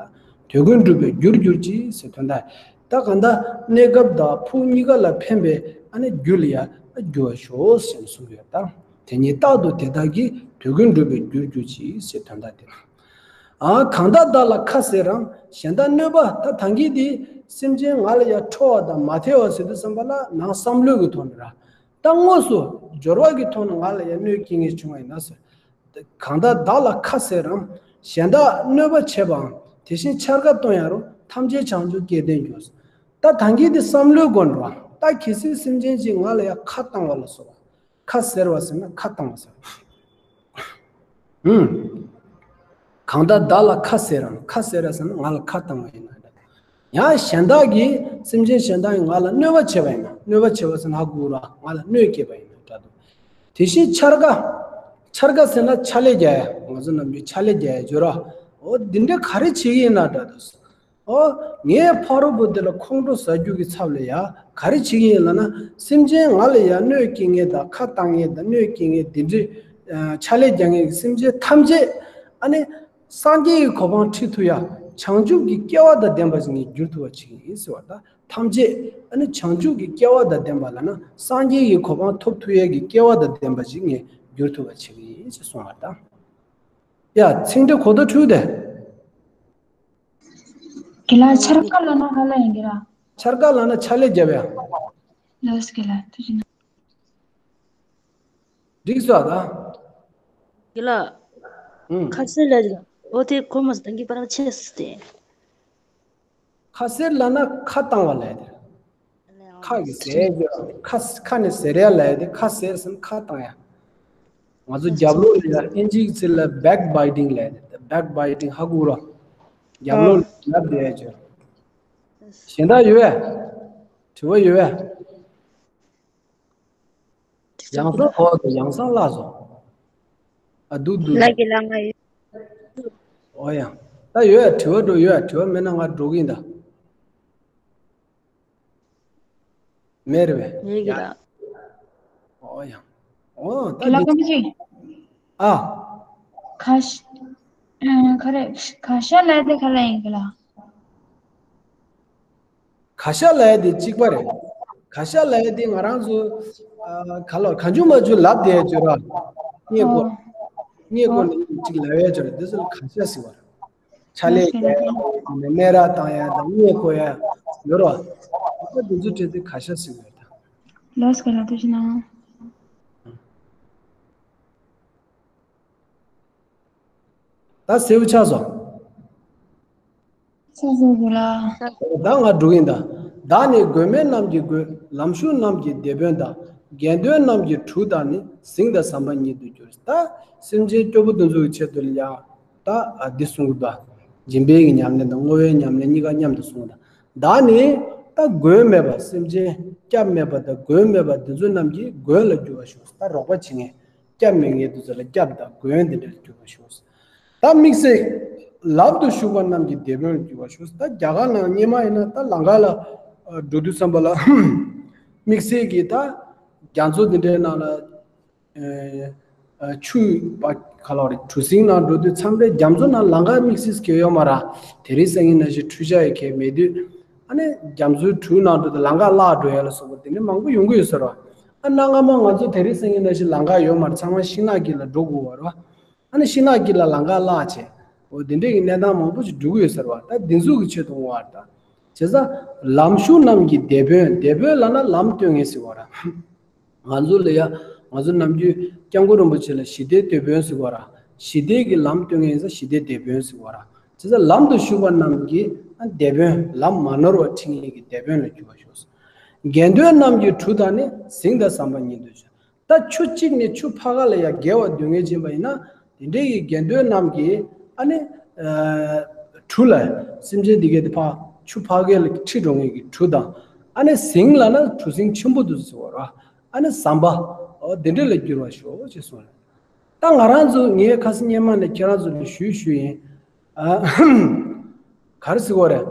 དུས་ཀུན་འགྲུབ་པའི་རྒྱུར་གྱུར་ཅིག་ཟེར་དོན་དག་ད་གང་ལྟར་གནས་སྐབས་དང་ཕུགས་གཉིས་ཀ་ལ་ཕན་པའི་ཨ་ནི་རྒྱུ་ལ་ཡང་འགྱུར་བར་ཤོག་ཅེས་གསུངས་ཡོད་ད། དེ་ཉིད་རྟག་ཏུ་དེ་དག་གིས་དུས་ཀུན་འགྲུབ་པའི་རྒྱུར་གྱུར་ཅིག་ཅེས་དོན་དག་དེ། ཨ། གང་དག་བདག་ལ་ཁ་ཟེར་རམ། གཞན་དག་གནོད་པ་ད་ཐང་གི་དེ་སེམས་ཅན་ང་ལ་ཡང་ཁྲོ་བ་དང་མ་ཐེ་བ་ཟེར་དུས་བསམ་པ་ལ་ནང་བསམ་བློའི་གི་ཐོག་ནས་ར། ད་དངོས་སུ་སྦྱོར་བ་གི་ཐོག་ནས་ང་ལ་ཡང་གནོད་སྐྱེལ་ངེས་བྱུང་བ་ཡིན་ན་ཟེར། གང་དག་བདག་ལ་ཁ་ཟེར་རམ། གཞན་དག་གནོད་པ་བྱེད་པའམ་དེ་བཞིན་འཕྱར་ཀ་གཏོང་ཡང་རུང་ཐམས་ཅད་བྱང་ཆུབ་སྐལ་ལྡན་འགྱུར། ད་ཐང་གི་དེ་བསམ་བློའི་སྒོ་ནས་ར། ད་གལ་སྲིད་སེམས་ཅན་ཅིག་ང་ལ་ཡང་ཁ་བཏང་བ་ལ་སོགས་པ། ཁ་ཟེར་བ་ཟེར་ན་ཁ་བཏང་བ་ཟེར། ཧུམ། གང་དག་བདག་ལ་ཁ་ཟེར་རམ། ཁ་ཟེར་ར་ཟེར་ན་ང་ལ་ཁ་བཏང་བ་ཡིན་ན་འདྲ། ཡང་གཞན་དག་གིས་སེམས་ཅན་གཞན་དག་གིས་ང་ལ་གནོད་པ་བྱས་པ་ཡིན་ན། གནོད་པ་བྱས་པ་ཟེར་ན་ཧ་གོ་ར། ང་ལ་གནོད་སྐྱེལ་བ་ཡིན་ན་འདྲ་འདུག་དེ་བཞིན་འཕྱར་ཀ། འཕྱར་ཀ་ཟེར་ན་ཕྱག་ལས་རྒྱག་ཡ། ང་ཚོ་ནམ་རྒྱུན་ཕྱག་ལས་རྒྱག་ཡ་བརྗོད་ར། འོ་འདི་འདྲ་ག་རེ་བྱེད་ཀྱི་ཡིན་ན་འདྲ་འདུག་ཨོ། ངའི་ཕ་རོལ་པོ་འདི་ལ་ཁོང་ཁྲོ་ཟ་རྒྱུ་གི་ཚབ་ལ་ཡ་ག་རེ་བྱེད་ཀྱི་ཡིན་ལབ་ན། སེམས་ཅན་ང་ལ་ཡ་གནོད་སྐྱེལ་མཁན་དང་ཁ་བཏང་མཁན་དང་གནོད་སྐྱེལ་མཁན་འདི་འདྲའི་ཨ་ཕྱག་ལས་རྒྱག་མཁན་གྱི་སེམས་ཅན་ཐམས་ཅད་ཨ་ནི་སངས་རྒྱས་ཀྱི་གོ་འཕང་ཁྲིད་ཐུབ་ཡ་བྱང་ཆུབ་ཀྱི་སྐལ་བ་དང་ལྡན་པ་ཞིག་ངས་འགྱུར་ཐུབ་པ་བྱེད་ཀྱི་ཡིན་ཟེར་བ་དང་། ཐམས་ཅད་ཨ་ནི་བྱང་ཆུབ་ཀྱི་སྐལ་བ་དང་ལྡན་པ་ལབ་ན་སངས་རྒྱས་ཀྱི་གོ་འཕང་ཐོབ་ཐུབ་ཡ་གི་སྐལ་བ་དང་ལྡན་པ་ཞིག་ངས་འགྱུར་ཐུབ་པ་བྱེད་ཀྱི་ཡིན་ཞེས་གསུངས་པ་དང་། ཡ་ཚིག་འགྲེལ་གོ་བརྡ་འཕྲོད་དེ། གི་ལ་འཕྱར་ཀ་ལབ་ན་ག་ལ་ཡིན་གི་ར། འཕྱར་ཀ་ལབ་ན་ཕྱག་ལས་རྒྱབ་ཡ། ལོས་གི་ལ་ཐུགས་རྗེ་གནང་། འགྲིག་སོང་ད། གི་ལ། ཨུང་། ཁ་ཟེར་ལ་རེད། འོ་དེ་ཁོ་མོ་ཟ་དང་གི་པར་ཆེ་སི་ཏེ། ཁ་ཟེར་ལབ་ན་ཁ་བཏང་བ་ལ་ཡ་དེ། ཁ་གི་ཟེར་ཡ་ཁ་ཁ་ནས་ཟེར་ཡ་ལ་ཡ་དེ་ཁ་ཟེར་ཟེར་ན་ཁ་བཏང་ཡ། ང་ཚོ་རྒྱབ་ལོགས་ལ་ཡ་ཨིན་ཇིའི་ཚིག་ལ་backbiting ལབ་ཡ་དེ། backbiting ཧ་གོ་རོ། རྒྱབ་ལོགས་ལ་ལབ་བསྡད་ཡ་ཅིག་གཞན་དག་ཡོད་པས། དྲི་བ་ཡོད་པས། ཡང་སང་འོ་དེ་ཡང་སང་བརླག་སོང་། ཨ་འདུག་འདུག་ལ་གི་ལ་ང་ཡོད། ཨོ་ཡ། ད་ཡོད་ཡ། དྲི་བ་འགྲོ་ཡོད་ཡ། དྲི་བ་མེད་ན་ང་འགྲོ་གི་ཡིན་ད། མེད་རེད་པས། ཡིན་གི་ཡ། ལ། ཨོ་ཡ། ཨོ་ད་གི་ལ་འདི་ཀམ་ཅི། ཨ། ཁ་ཤ། ཨ། ག་རེ། ག་ཤ་ལབ་དེ་ག་ལ་ཡིན་གི་ལ། ག་ཤ་ལབ་ཡ་དེ་གཅིག་པ་རེད། ག་ཤ་ལབ་ཡ་དེ་ང་རང་ཚོ། ཨ། ག་ལ་གང་བྱུང་མ་བྱུང་ལབ་བསྡད་ཡ་ཅིག་ཡོད་ར། བརྙས་བཀོལ། ཨོ། བརྙས་བཀོལ་ཨོ། ནས་གཅིག་ལབ་ཡ་ཅིག་ཡོད་ར། དེ་ཚོ་ལ་ག་ཤ་ཟེར་བ་རེད། ཕྱག་ལས་ལོས་ཀྱི་ལ། རྒྱག་ཡ་དང་སྨད་ར་བཏང་ཡ་དང་བརྙས་བཀོལ་ཡ་ཡོད་ར། ད་དེ་ཚོ་བྲིས་ཏེ་ག་ཤ་ཟེར་བ་རེད་ད། ལོས་ཀྱི་ལ་ཐུགས་རྗེ་གནང་། ད་གསལ་པོ་ཆགས་སོང་། ཆགས་སོང་གི་ལ། ད་ང་འགྲོ་གི་ཡིན་ད། བདག་ནི་མགོན་མེད་རྣམས་ཀྱི་མགོན། ལམ་ཞུགས་རྣམས་ཀྱི་དེད་དཔོན་དང་། དགེ་འདུན་རྣམས་ཀྱི་གྲུ་དང་ནི། གཟིངས་དང་ཟམ་པ་ཉིད་དུ་གྱུར། ད་སེམས་ཅན་སྐྱོ་པོ་དེ་ཚོ་གི་ཆེད་དུ་ལ་ཡ། ད་ཨ་འདི་གསུང་གི་འདུག་སྦྱིན་པའི་གི་ཉམས་ལེན་དང་བསྔོ་བའི་ཉམས་ལེན་གཉིས་ཀ་མཉམ་དུ་གསུང་གི་འདུག་བདག་ནི་ད་མགོན་མེད་པ། སེམས་ཅན་སྐྱབས་མེད་པ་དང་མགོན་མེད་པ་དེ་ཚོ་རྣམས་ཀྱི་མགོན་ལ་འགྱུར་བར་ཤོག་ད་རོགས་པ་བྱེད་མཁན། སྐྱབས་མེད་མཁན་དེ་ཚོ་ལ་སྐྱབས་དང་མགོན་དེ་འདྲ་ལ་འགྱུར་བར་ཤོག་ད་དམིགས་བསལ་ལམ་དུ་ཞུགས་པ་རྣམས་ཀྱི་དེད་དཔོན་ལ་འགྱུར་བར་ཤོག་ད་རྒྱ་གར་ནང་སྔོན་མ་ཡིན་ན་ད་ལམ་ཁ་ལ་ཨ་འགྲོ་དུས་ཙམ་པ་ལ་དམིགས་བསལ་གྱི་ད་རྒྱ་མཚོ་འདི་འདྲའི་ནང་ལ། ཨ་ཨ་ཆུ་བ་ག་ལ་རེད། གྲུ་གཟིངས་ནང་འགྲོ་དུས་མཚམས་རེ་རྒྱ་མཚོ་ནང་ལམ་ཁ་དམིགས་བསལ་གྱི་ཡོད་མ་རེད། དེ་རིང་སང་ཉིན་ནང་བཞིན་འཕྲུལ་ཆས་ཡི་གེ་མེད་དུས། ཨ་ནི་རྒྱ་མཚོའི་གྲུ་ནང་འགྲོ་དུས་ལམ་ཁ་བརླག་འགྲོ་ཡ་ལ་སོགས་པ་དེ་འདྲ་མང་པོ་ཡོང་གི་ཡོད་ས་རེད། ཨ་གནའ་སྔ་མོ་ང་ཚོ་དེ་རིང་སང་ཉིན་ནང་བཞིན་ལམ་ཁ་ཡོད་མ་རེད། ཚང་མ་ཤིང་ནགས་དཀྱིལ་ལ་འགྲོ་དགོས་པ་རེད། ཨ་ནི་ཤིང་ནགས་དཀྱིལ་ལ་ལམ་ཁ་བརླག་བྱས། འོ་དེ་འདྲའི་གི་གནས་སྟངས་མང་པོ་ཞིག་འགྲོ་གི་ཡོད་ས་རེད་པ། ད་འདི་ཚོ་གི་ཆེད་དུ་འོང་བ་རེད་ད། བྱས་ཙང་ལམ་ཞུགས་རྣམས་ཀྱི་དེད་དཔོན། དེད་དཔོན་ལབ་ན་ལམ་སྟོན་མཁན་ཟེར་བ་རེད། ང་ཚོ་ལ་ཡ། ང་ཚོ་ནམ་རྒྱུན་སྐྱབས་མགོན་རིན་པོ་ཆེ་ལ་ཞི་བདེའི་དེད་དཔོན་ཟེར་བ་ར། ཞི་བདེ་གི་ལམ་སྟོན་མཁན་ཡིན་ཙང་ཞི་བདེའི་དེད་དཔོན་ཟེར་བ་ར། བྱས་ཙང་ལམ་དུ་ཞུགས་པ་རྣམས་ཀྱི་ཨ་དེད་དཔོན། ལམ་མ་ནོར་བར་ཁྲིད་མཁན་གྱི་དེད་དཔོན་ལ་འགྱུར་བར་ཤོག་དགེ་འདུན་རྣམས་ཀྱི་གྲུ་དང་ནི། གཟིངས་དང་ཟམ་པ་ཉིད་དུ་གྱུར། ད་ཆུ་གཅིག་ནས་ཆུ་ཕར་ཁ་ལ་ཡ་བརྒལ་བར་འདོད་མཁན་ཅིག་ཡིན་པ་ཡིན་ན། དེ་འདྲའི་གི་དགེ་འདུན་རྣམས་ཀྱི་ཨ་ནི་ཨ་གྲུ་ལ། སེམས་ཅན་འདི་གའི་དེ་ཕར་ཆུ་ཕར་བརྒལ་ལ་ཁྲིད་འགྲོ་མཁན་གྱི་གྲུ་དང་། ཨ་ནི་གཟིངས་ལབ་ན་གྲུ་གཟིངས་ཆེན་པོ་དེ་ཚོ་ཟེར་བ་ར། ཨ་ནི་ཟམ་པ། འོ་དེ་འདྲ་ལ་འགྱུར་བར་ཤོག་ཅེས་གསུངས་རེད། ད་ང་རང་ཚོ་ངས་ཁ་སང་སྔོན་མ་ནས་ཁྱེད་རང་ཚོ་ལ་ཞུས་ཞུས་ཡིན། ཨ་ག་རེ་ཟེར་དགོས་རེད།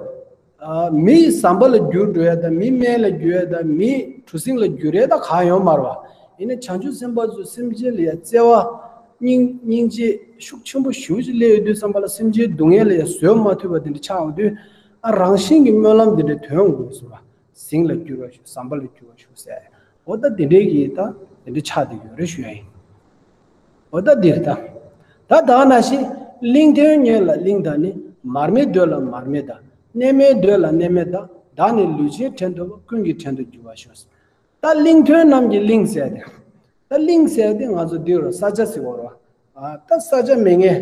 ཨ་མི་ཟམ་པ་ལ་འགྱུར་འགྲོ་ཡ་དང་མི་སྨན་ལ་འགྱུར་ཡ་དང་མི་གྲུ་གཟིངས་ལ་འགྱུར་ཡ་ད་གང་ཡོད་མ་རེད་པ། ཡིན་ནའི་བྱང་ཆུབ་སེམས་དཔའ་ཚོས་སེམས་ཅན་ལ་ཡ་བརྩེ་བ་སྙིང་སྙིང་རྗེ་ཤུགས་ཆེན་པོ་ཞེ་པོ་ཅིག་སླེབས་ཡོང་དུས་ཙམ་པ་ལ་སེམས་ཅན་སྡུག་བསྔལ་ལ་ཡ་བཟོད་མ་ཐུབ་པ་དེ་འདྲ་ཆགས་ཡོང་དུས། ཨ་རང་བཞིན་གྱི་སྨོན་ལམ་དེ་འདྲ་འདོན་དགོས་ཟེར་བ། གཟིངས་ལ་འགྱུར་བར་ཤོག་ཟམ་པ་ལ་འགྱུར་བར་ཤོག་ཟེར། འོ་ད་དེ་འདྲའི་གི་ད་དེ་འདྲའི་ཆགས་བསྡད་ཡོད་རེད་ཞུ་ཡ་ཡིན། འོ་ད་འདིར་ད། ད་ད་ནང་བཞིན་གླིང་དོན་གཉེར་ལ་གླིང་དང་ནི། མར་མེ་འདོད་ལ་མར་མེ་དང་། གནས་མལ་འདོད་ལ་གནས་མལ་དང་། བདག་ནི་ལུས་ཅན་བྲན་འདོད་པ། ཀུན་གྱི་བྲན་དུ་འགྱུར་བར་ཤོག་ད་གླིང་དོན་རྣམས་ཀྱི་གླིང་ཟེར་ཏེ། ད་གླིང་ཟེར་ཏེ་ང་ཚོ་འདི་རུ་ས་ཆ་ཟེར་བ་རེད་པ། ཨ་ད་ས་ཆ་མེད་མཁན།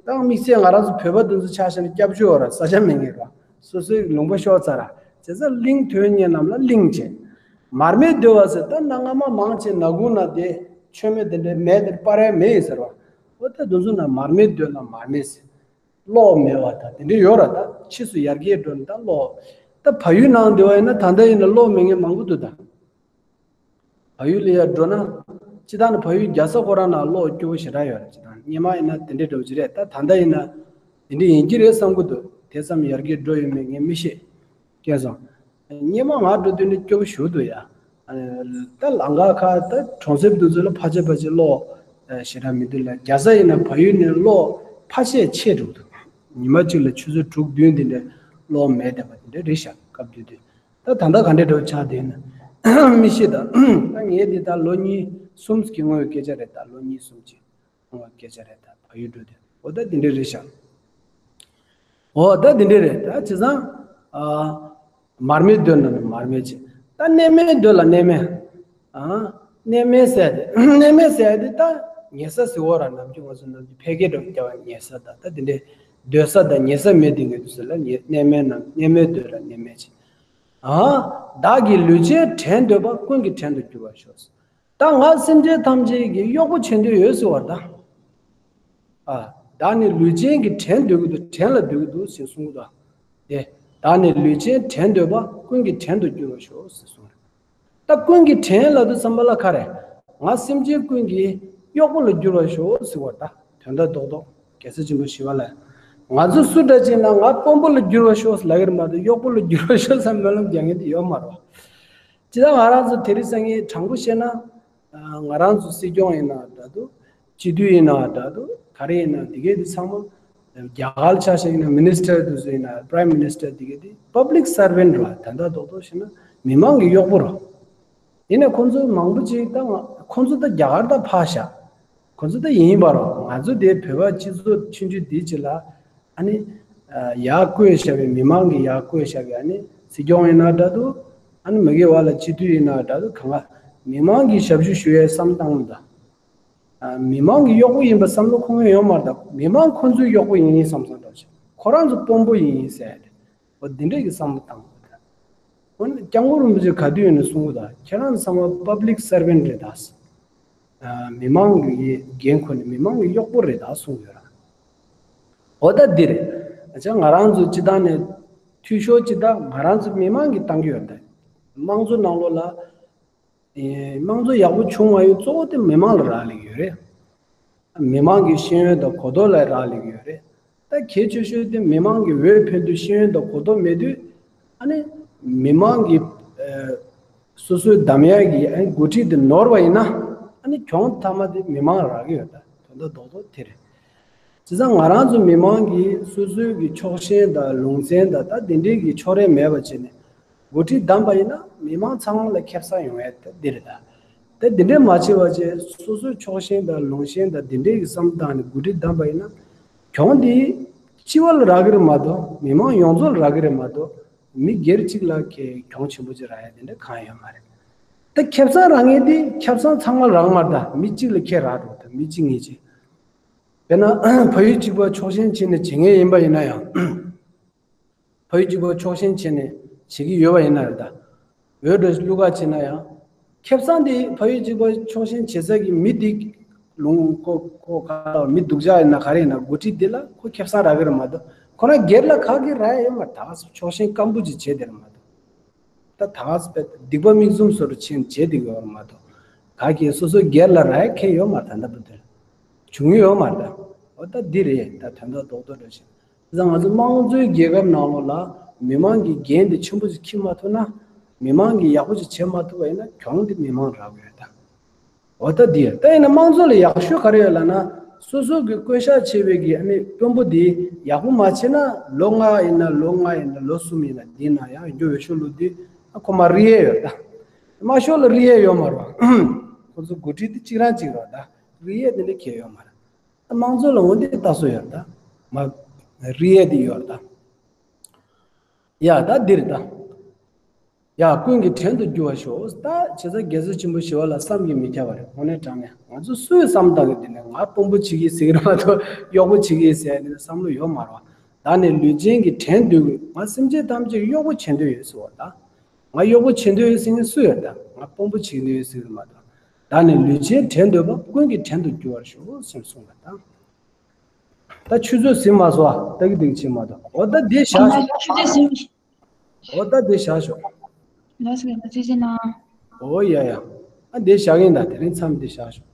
ད་དམིགས་བསལ་ང་རང་ཚོ་བོད་པ་འདི་ཚོ་ཆ་བཞག་ན་སྐྱབས་བཅོལ་བ་རེད། ས་ཆ་མེད་མཁན་རེད་པ། སོ་སོའི་ལུང་པ་ཤོར་ཚར་ར། བྱས་ཙང་གླིང་དོན་གཉེར་རྣམས་ལ་གླིང་བྱས། མར་མེ་འདོད་པ་ཟེར་ད་གནའ་སྔ་མ་མང་ཆེ་ནག་ཁུང་ན་དེ་མཆོད་མེ་དེ་འདྲའི་མེ་དེ་སྤར་ཡ་མེད་ཡིན་ཟེར་བ། འོ་ད་དེ་ཚོ་ན་མར་མེ་འདོད་ལ་མར་མེ་ཟེར། གློག་མེད་པ་ད་དེ་འདྲ་ཡོད་ར། ད་ཕྱིས་སུ་ཡར་རྒྱས་འགྲོ་ནས་ད་གློག་ད་བལ་ཡུལ་ནང་འདི་བ་ཡིན་ན་ད་ལྟ་ཡིན་ན་གློག་མེད་མཁན་མང་པོ་འདུག་ད་བལ་ཡུལ་ལ་ཡར་འགྲོ་ན། སྤྱིར་བཏང་ནི་བལ་ཡུལ་རྒྱལ་ས་ཁོ་རང་ནང་གློག་སྐྱོ་པོ་ཞེ་དྲག་ཡོད་ར། སྤྱིར་བཏང་སྔོན་མ་ཡིན་ན་དེ་འདྲ་འདྲ་པོ་ཅིག་རེད། ད་ད་ལྟ་ཡིན་ན་དེ་འདྲ་ཡིན་གྱི་རེད་བསམ་གྱི་འདུག་དེ་ཙམ་ཡར་རྒྱས་འགྲོ་ཡོད་མེད་ངས་མི་ཤེས། སྐལ་བཟང་། སྔོན་མ་ང་འགྲོ་དུས་ནི་སྐྱོ་པོ་ཞེ་པོ་འདུག་ཡ། ད་ལམ་ཁ་ཁ་ད་གྲོང་གསེབ་དེ་ཚོ་ལ་ཕལ་ཆེར་ཕལ་ཆེར་གློག་ཞེ་དྲག་མི་འདུག་ལ། རྒྱལ་ས་ཡིན་ན་བལ་ཡུལ་ནས་གློག་ཕལ་ཆེར་ཆད་འགྲོ་གི་འདུག་ཉི་མ་གཅིག་ལ་ཆུ་ཚོད་དྲུག་བདུན་དེ་འདྲ་གློག་མེད་བསྡད་པ་དེ་འདྲ་རེད་ཤག་སྐབས་དེ་དུས། ད་ད་ལྟ་ག་འདྲ་འདྲ་པོ་ཆགས་བསྡད་ན་མི་ཤེས། ད་ད་ངས་འདི་ད་ལོ་གཉིས་གསུམ་གྱི་སྔོན་གྱི་སྐད་ཆ་རེད། ད་ལོ་གཉིས་གསུམ་གྱི་སྔོན་གྱི་སྐད་ཆ་རེད། ད་བལ་ཡུལ་འགྲོ་དུས་འོ་ད་འདི་འདྲ་རེད་ཤག་འོ་ད་འདི་འདྲ་རེད། ད་བྱས་ཙང་ཨ་མར་མེ་འདོད་ན་མར་མེ་བྱེད། ད་གནས་མལ་འདོད་ལ་གནས་མལ། ཨ་གནས་མལ་ཟེར་ཏེ་གནས་མལ་ཟེར་ཏེ་ད་ཉལ་ས་ཟེར་བ་ར། ནམ་རྒྱུན་ང་ཚོ་ནམ་རྒྱུན་ཕལ་སྐད་འདྲ་པོ་རྒྱག་པ་ཉལ་ས་ད་ད་འདི་འདྲ་སྡོད་ས་དང་ཉལ་ས་མེད་དེ་ངེས་དུས་ཟེར་ལ་གནས་མལ་ནམ་གནས་མལ་འདོད་ལ་གནས་མལ་བྱེད། ཨ། བདག་གི་ལུས་ཅན་བྲན་འདོད་པ། ཀུན་གྱི་བྲན་དུ་འགྱུར་བར་ཤོག་ད་ང་སེམས་ཅན་ཐམས་ཅད་ཀྱི་གཡོག་པོ་བྱེད་འདོད་ཡོད་ཟེར་བ་ད། ཨ། བདག་ནི་ལུས་ཅན་གྱི་བྲན་འདོད་ཀྱི་འདུག་བྲན་ལ་འདོད་ཀྱི་འདུག་ཞེས་གསུང་གི་འདུག་དེ། བདག་ནི་ལུས་ཅན་བྲན་འདོད་པ། ཀུན་གྱི་བྲན་དུ་འགྱུར་བར་ཤོག་ཟེར་གསུངས་རེད། ད་ཀུན་གྱི་བྲན་ལབ་དུས་ཙམ་པ་ལ་ག་རེ། ང་སེམས་ཅན་ཀུན་གྱི་གཡོག་པོ་ལ་འགྱུར་བར་ཤོག་ཟེར་བ་ད། དོན་དག་རྡོག་རྡོག་རྒྱལ་སྲས་ཆེན་པོ་ཞི་བ་ལྷ། ང་ཚོ་སུ་འདྲ་ཅིག་ན་ང་དཔོན་པོ་ལ་འགྱུར་བར་ཤོག་ལབ་ཀྱི་རེད་མ་གཏོགས་གཡོག་པོ་ལ་འགྱུར་བར་ཤོག་ཟེར་སྨོན་ལམ་རྒྱག་མཁན་དེ་ཡོད་མ་རེད་བ། ཅི་ད་ང་རང་ཚོ་དེ་རིང་སང་ཉིན་དྲང་པོ་བཤད་ན། ང་རང་ཚོ་སྲིད་སྐྱོང་ཡིན་ན་འདྲ་འདུག་སྤྱི་འཐུས་ཡིན་ན་འདྲ་འདུག་ག་རེ་ཡིན་ན་འདི་གས་འདི་ཚང་མ། རྒྱ་གར་ཆ་བཞག་ཡིན་ན་མི་ནི་སི་ཊར་དེ་ཚོ་ཡིན་ན་པ་རའིམ་མི་ནི་སི་ཊར་འདི་གས་འདི་པབ་ལིག་སར་ཝན་རེད་བ། དོན་དག་རྡོག་རྡོག་བཤད་ན་མི་མང་གི་གཡོག་པོ་རེད། ཡིན་ན་ཁོང་ཚོ་མང་པོ་ཅིག་ད་ང་ཁོང་ཚོ་ད་རྒྱ་གར་ད་ཕར་བཞག་ཁོང་ཚོ་ད་ཡིན་པ་རེད། ང་ཚོ་དེ་བོད་པ་སྤྱི་ཚོགས་ཆུང་ཆུང་འདི་ཅིག་ལ་ཨ་ནི། ཡར་བསྐོས་བཞག་པའི་མི་མང་གིས་ཡར་བསྐོས་བཞག་པའི་ཨ་ནི་སྲིད་སྐྱོང་ཡིན་ན་འདྲ་འདུག་ཨ་ནི་མ་གི་བར་ལ་སྤྱི་འཐུས་ཡིན་ན་འདྲ་འདུག་གང་ག་མི་མང་གི་ཞབས་ཞུ་ཞུ་ཡའི་བསམ་བཏང་ད། མི་མང་གི་གཡོག་པོ་ཡིན་པ་བསམ་བློ་ཁོང་ཡོད་མ་རེད་ད། མི་མང་ཁོང་ཚོའི་གཡོག་པོ་ཡིན་ཡིན་བསམ་བསམ་འདྲ་ཞིག་ཁོ་རང་ཚོ་དཔོན་པོ་ཡིན་ཡིན་ཟེར་ཏེ། འོ་འདི་འདྲས་ཀྱི་བསམ་བློ་བཏང་དགོས་ད། འོ་ན་སྐྱབས་མགོན་རིན་པོ་ཆེ་ག་དུས་ཡིན་ན་གསུང་གི་ད་ཁྱེད་རང་ཚང་མ་པབ་ལིག་སར་ཝན་རེད་ད། མི་མང་གི་འགན་ཁུར་ནས་མི་མང་གི་གཡོག་པོ་རེད་ད་གསུང་ཡོད་ར། འོ་ད་འདི་རེད། ཨ་ཅག་ང་རང་ཚོ་སྤྱི་བཏང་ནས་འཐུས་ཤོར་སྤྱི་བཏང་ང་རང་ཚོ་མི་མང་གིས་བཏང་གི་ཡོད་ད། དམངས་གཙོ་ནང་ལོགས་ལ། དམངས་གཙོ་ཡག་པོ་བྱུང་མ་ཡོད་གཙོ་བོ་དེ་མི་མང་ལ་རག་ལས་ཀྱི་ཡོད་རེད། མི་མང་གི་ཤེས་ཡོན་དང་གོ་རྟོགས་ལ་རག་ལས་ཀྱི་ཡོད་རེད། ད་གལ་ཆེ་ཤོས་དེ་མི་མང་གི་འོས་འཕེན་དུས་ཤེས་ཡོན་དང་གོ་རྟོགས་མེད་དུས། ཨ་ནི། མི་མང་གི་ཨ། སོ་སོའི་གདམ་ཡག་གི་ཨ་ནི་འགོ་ཁྲིད་དེ་ནོར་བ་ཡིན་ན། ཨ་ནི་གྱོང་མཐའ་མ་དེ་མི་མང་ལ་རག་གི་ཡོད་ད། དོན་དག་རྡོག་རྡོག་དེ་རེད། བྱས་ཙང་ང་རང་ཚོ་མི་མང་གིས་སོ་སོའི་གི་ཕྱོགས་ཞེན་དང་ལུང་ཚན་དང་ད་དེ་འདྲའི་གི་ཕྱོགས་རིས་མེད་པ་བྱས་ནས་འགོ་ཁྲིད་བདམས་པ་ཡིན་ན་མི་མང་ཚང་མ་ལ་ཁེ་བཟང་ཡོང་ཡ་ད་འདི་རེད་ད། ད་འདི་འདྲས་མ་བྱས་པ་བྱས་སོ་སོའི་ཕྱོགས་ཞེན་དང་ལུང་ཞེན་དང་དེ་འདྲའི་གི་བསམ་བཏང་ནས་འགོ་ཁྲིད་བདམས་པ་ཡིན་ན། གྱོང་འདི་སྤྱི་པ་ལ་རག་གི་རེད་མ་གཏོགས་མི་མང་ཡོངས་རྫོགས་ལ་རག་གི་རེད་མ་གཏོགས་མི་སྒེར་གཅིག་ལ་གི་གྱོང་ཆེན་པོ་ཅིག་རག་ཡ་དེ་འདྲ་གང་ཡོད་མ་རེད། ད་ཁེ་བཟང་རག་མཁན་དེ་ཁེ་བཟང་ཚང་མ་རག་མ་རེད་ད། མི་གཅིག་ལ་ཁེ་རག་འགྲོ་ད། མི་གཅིག་གཉིས་གཅིག་དཔེར་ན་ཕ་ཡུལ་གཅིག་པ་ཕྱོགས་ཞེན་བྱས་ནས་བྱེད་མཁན་ཡིན་པ་ཡིན་ན་ཡང་། ཕ་ཡུལ་གཅིག་པ་ཕྱོགས་ཞེན་བྱས་ནས་བྱེད་ཀྱི་ཡོད་པ་ཡིན་ན་རེད་ད། འོས་འགྲོ་བླུག་ག་བྱེད་ན་ཡང་། ཁེ་བཟང་དེ་ཕ་ཡུལ་གཅིག་པ་ཕྱོགས་ཞེན་བྱེད་ས་གི་མི་དེ། ལུང་ཁོ་ཁོ་ག་ལ་མི་སྡུག་ཅག་ཡིན་ན་ག་རེ་ཡིན་ན་འགོ་ཁྲིད་དེ་ལ་ཁོ་ཁེ་བཟང་རག་གི་རེད་མ་གཏོགས་ཁོ་རང་སྒེར་ལ་ག་གི་རག་ཡ་ཡོད་མ་རེད། ད་ག་ས་ཕྱོགས་ཞེན་སྐམ་པོ་ཅིག་བྱས་དེ་རེད་མ་གཏོགས། ད་ད་ག་ས་པའི་སྡིག་པ་མིག་བཙུམ་བཟོ་འདྲ་བྱས་ནས་བྱས་དེ་གི་ཡོད་རེད་མ་གཏོགས། ག་གི་སོ་སོ་སྒེར་ལ་རག་ཡ་ཁེ་ཡོད་མ་རེད། ད་ལྟ་བུ་དེ་བྱུང་ཡོད་མ་རེད་ད། འོ་ད་འདི་རེད་ད། དོན་དག་རྡོག་རྡོག་འདྲ་ཞིག་ད་ང་ཚོ་དམངས་གཙོའི་རྒྱལ་ཁབ་ནང་ལོགས་ལ་མི་མང་གི་འགན་དེ་ཆེན་པོ་ཞིག་འཁྱེར་མ་ཐུབ་ན། མི་མང་གིས་ཡག་པོ་ཞིག་བྱེད་མ་ཐུབ་པ་ཡིན་ན་གྱོང་དེ་མི་མང་རག་གི་ཡོད་ད། འོ་ད་འདི་ཡ་ད་ཡིན་ན་དམངས་གཙོ་ལ་ཡག་ཤོས་ག་རེ་ཡོད་ལབ་ན། སོ་སོ་གི་བསྐོ་བཞག་བྱས་པའི་གི་ཨ་ནི་དཔོན་པོ་དེ་ཡག་པོ་མ་བྱས་ན་ལོ་ལྔ་ཡིན་ན་ལོ་ལྔ་ཡིན་ན་ལོ་གསུམ་ཡིན་ན་དེའི་ནང་ཡང་འགྱོ་འོས་ཤོག་བླུགས་དུས་ཨ་ཁོ་མ་རིག་ཡས་ཡོད་ད། དམར་ཤོག་ལ་རིག་ཡས་ཡོད་མ་རེད་བ། ཁོ་ཚོ་འགོ་ཁྲིད་དེ་གཅིག་རང་གཅིག་རེད་ད། རིག་ཡས་དེ་འདྲ་ཁེལ་ཡོད་མ་རེད། དམངས་གཙོ་ལ་འོན་ཏེ་ལྟ་སྲོལ་ཡོད་ད། མ། རིག་ཡས་དེ་ཡོད་ད། ཡ་ད་འདིར་ད། ཡ་ཀུན་གྱི་བྲན་དུ་འགྱུར་བར་ཤོག་ད་བྱས་ཙང་རྒྱལ་སྲས་ཆེན་པོ་ཞི་བ་ལྷ་བསམ་གྱིས་མི་ཁྱབ་པ་རེད། དངོས་གནས་དྲང་གནས་ང་ཚོ་སུས་བསམ་བཏང་གི་འདི་ནས་ང་དཔོན་པོ་བྱེད་ཀྱི་ཟེར་གི་རེད་མ་གཏོགས་གཡོག་པོ་བྱེད་ཀྱི་ཟེར་ནས་བསམ་བློ་ཡོད་མ་རེད་བ། ད་ནས་ལུས་ཅན་གྱི་བྲན་འདུལ་དགོས། ང་སེམས་ཅན་ཐམས་ཅད་ཀྱི་གཡོག་པོ་བྱེད་འདོད་ཡོད་ཟེར་བ་ད། ང་གཡོག་པོ་བྱེད་འདོད་ཡོད་ཟེར་མཁན་སུ་ཡོད་ད། ང་དཔོན་པོ་བྱེད་འདོད་ཡོད་ཟེར་གི་མ་གཏོགས། ད་ནི་ལུས་ཅན་བྲན་འདོད་པ་ཀུན་གྱི་བྲན་དུ་འགྱུར་བར་ཤོག་ཟེར་གསུངས་པ་དང་། ད་ཆུ་ཚོད་ཟིན་མ་སོང་ཨ། ད་གི་དེ་གི་ཕྱིན་མ་གཏོགས། འོ་ད་དེ་བཞག་ཤོག་ཆུ་ཚོད་ཟིན། འོ་ད་དེ་བཞག་ཤོག་ལགས་སོ་ལགས་སོ་ཅི་ཅི་ན། འོ་ཡ་ཡ། ཨ་དེ་བཞག་གིན་ད་དེ་རིང་མཚམས་དེ་བཞག་ཤོག